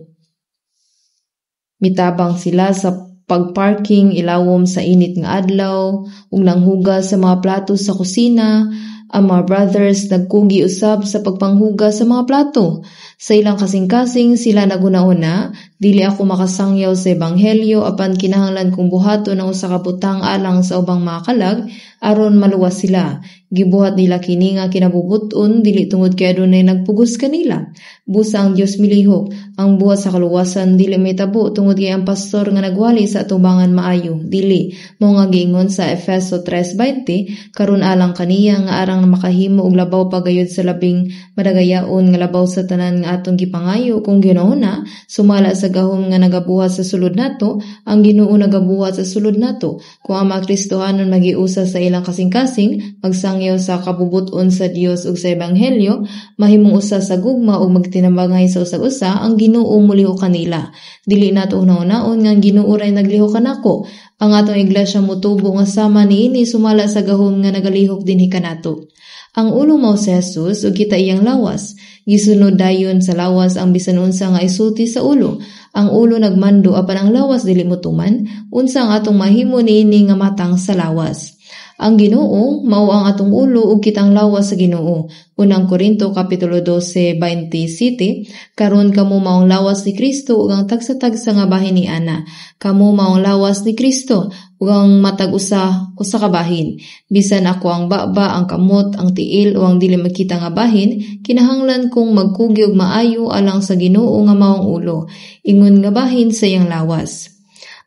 Mitabang sila sa pagparking ilawom sa init nga adlaw ug nanghugas sa mga plato sa kusina. Ang mga brothers nagkugi usab sa pagpanghugas sa mga plato. Sa ilang kasing-kasing sila naghuna-huna, "Dili ako makasangyaw sa ebanghelyo, apan kinahanglan kong buhaton ang usa ka butang alang sa ubang mga kalag aron maluwas sila." Gibuhat nila kini nga kinabubut-on, dili tungod kay adunay nagpugos kanila. Busa ang Dios milihok. Ang buhat sa kaluwasan dili mahitabo tungod kay ang pastor nga nagwali sa atubangan maayo. Dili. Mao nga giingon sa Efeso 3:20, "Karon alang kaniya nga arang makahimo og labaw pa gayud sa labing madagayaon nga labaw sa tanan nga atong gipangayo kung gihunahuna, sumala sa gahom nga nagabuhat sa sulod nato." Ang Ginoo nagabuhat sa sulod nato. Kung ang mga Kristohanon magiusa sa ilang kasing-kasing, magsangyaw sa kabubut-on sa Dios ug sa ebanghelyo, mahimong usa sa gugma ug magtinabangay sa usag-usa, ang Ginoo molihok kanila. Dili nato hunahunaon nga ang Ginoo ray naglihok kanako. Ang atong iglesia motubo nga sama niini sumala sa gahom nga nagalihok dinhi kanato. Ang ulo mao si Jesus ug kita iyang lawas. Gisunod dayon sa lawas ang bisan unsa nga isulti sa ulo. Ang ulo nagmando apan ang lawas dili motuman. Unsa ang atong mahimo niini nga matang sa lawas? Ang Ginoo mao ang atong ulo ug kitang lawas sa Ginoo. Unang Korinto kapitulo 12:27, "Karon kamo maong lawas ni Kristo ug ang tagsa-tagsa nga bahin niana." Kamo maong lawas ni Kristo ug ang matag usa usa ka bahin. Bisan ako ang baba, ang kamot, ang tiil o ang dili makita nga bahin, kinahanglan kong magkugi og maayo alang sa Ginoo nga maong ulo, ingon nga bahin sa iyang lawas.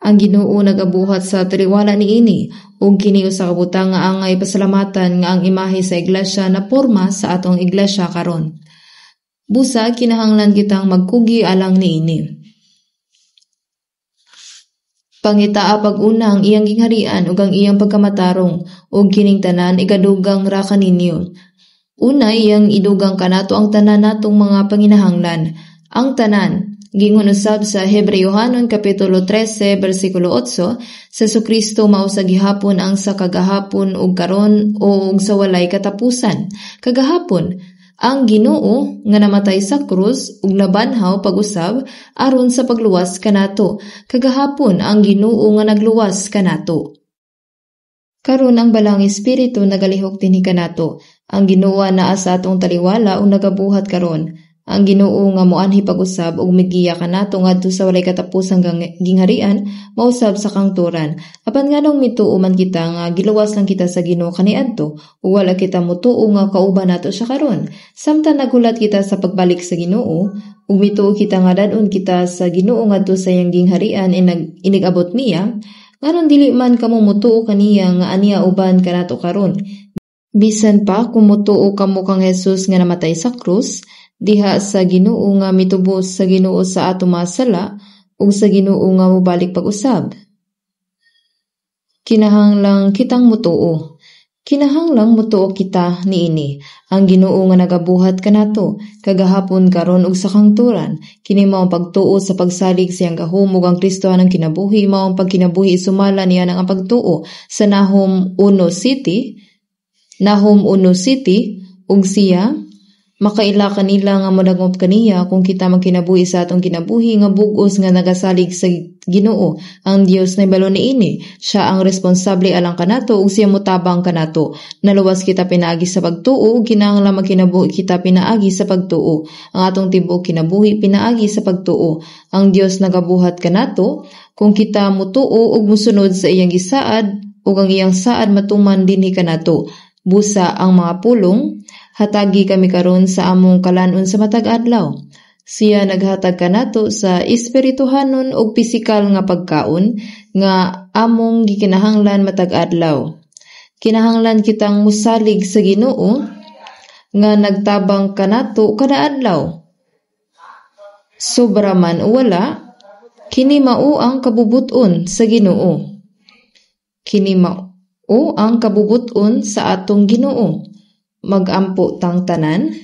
Ang Ginoo nagabuhat sa taliwala niini, ug kini usa ka butang nga angay pasalamatan nga ang imahe sa iglesia na porma sa atong iglesia karon. Busa kinahanglan kitang magkugi alang niini. Pangitaa pag-una ang iyang gingharian ug ang iyang pagkamatarong, ug kining tanan ikadugang ra kaninyo. Una, iyang idugang kanato ang tanan natong mga panginahanglan. Ang tanan. Giingon usab sa Hebreohanon kapitulo 13 bersikulo 8, sa Hesukristo mao sa gihapon ang sa kagahapon ug karon o ug sa walay katapusan. Kagahapon, ang Ginoo nga namatay sa krus ug nabanhaw pag-usab aron sa pagluwas kanato. Kagahapon, ang Ginoo nga nagluwas kanato. Karon ang Balaang Espiritu nagalihok dinhi kanato. Ang Ginoo naa sa atong taliwala ug nagabuhat karon. Ang Ginoo nga moanhi pag-usab ug migiya kanato ngadto sa walay katapusang gingharian, mausab sa kangturan. Apan nganong mituo man kita nga giluwas lang kita sa Ginoo kaniadto ug wala kita motuo nga kauban nato siya karon? Samtang naghulat kita sa pagbalik sa Ginoo ug mituo kita nga dad-on kita sa Ginoo ngadto sa iyang gingharian inig-abot niya, nganong dili man kamo motuo kaniya nga aniya uban kanato karon? Bisan pa kung motuo kamo kang Jesus nga namatay sa krus, diha sa Ginoo nga mitubos sa Ginoo sa atong mga sala ug sa Ginoo nga mobalik pag-usab. Kinahanglang kitang motuo. Kinahanglang motuo kita niini. Ang Ginoo nga nagabuhat kanato kagahapon, karon ug sa kangturan. Kini mao ang pagtuo sa pagsalig sa iyang gahom ug ang Kristohanong kinabuhi mao ang pagkinabuhi sumala niya ang pagtuo sa Nahum 1 City. Nahum 1 City, "Ug siya makaila kanila nga modangop kaniya." Kung kita magkinabuhi sa atong kinabuhi nga bug-os nga nagasalig sa Ginoo, ang Dios nahibalo niini. Siya ang responsable alang kanato ug siya motabang kanato. Naluwas kita pinaagi sa pagtuo ug kinahanglan magkinabuhi kita pinaagi sa pagtuo. Ang atong tibuok kinabuhi pinaagi sa pagtuo. Ang Dios nagabuhat kanato kung kita motuo ug mosunod sa iyang gisaad ug ang iyang saad matuman dinhi kanato. Busa ang mga pulong, "Hatagi kami karon sa among kalanon sa matag adlaw." Siya naghatag kanato sa espirituhanon ug pisikal nga pagkaon nga among gikinahanglan matag adlaw. Kinahanglan kitang mosalig sa Ginoo nga nagtabang kanato kada adlaw. Sobra man o wala, kini mao ang kabubut-on sa Ginoo. Kini mao ang kabubut-on sa atong Ginoo. Mag-ampo tang tanan.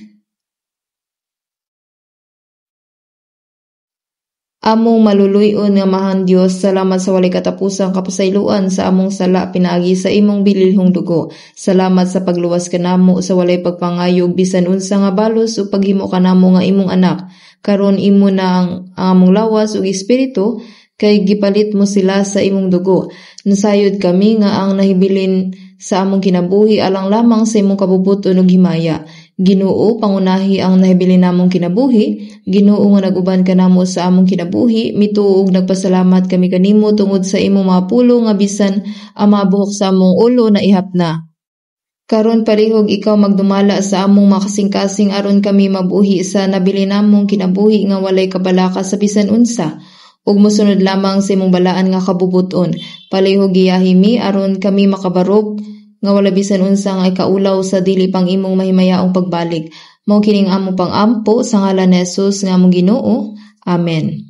Among maluluy-on nga Amahan Dios, salamat sa walay katapusang kapasayloan sa among sala pinaagi sa imong bililhong dugo. Salamat sa pagluwas kanamo sa walay pagpangayo og bisan unsa nga balos ug paghimo kanamo nga imong anak. Karon imo na ang among lawas ug espiritu. Kay gipalit mo sila sa imong dugo. Nasayod kami nga ang nahibilin sa among kinabuhi alang lamang sa imong kabubut-on ug himaya. Ginoo, pangunahi ang nahibilin namong kinabuhi. Ginoo nga nag-uban kanamo sa among kinabuhi, mituo ug nagpasalamat kami kanimo tungod sa imong mga pulong nga bisan ang mga buhok sa among ulo naihap na. Karon palihog ikaw magdumala sa among mga kasing-kasing aron kami mabuhi sa nabilin namong kinabuhi nga walay kabalaka sa bisan unsa ug mosunod lamang sa imong balaan nga kabubut-on. Palihog giyahi mi aron kami makabarog nga wala bisan unsa nga ikaulaw sa dili pang imong mahimayaong pagbalik. Mao kining among pang-ampo sa ngalan ni Jesus nga among Ginoo. Amen.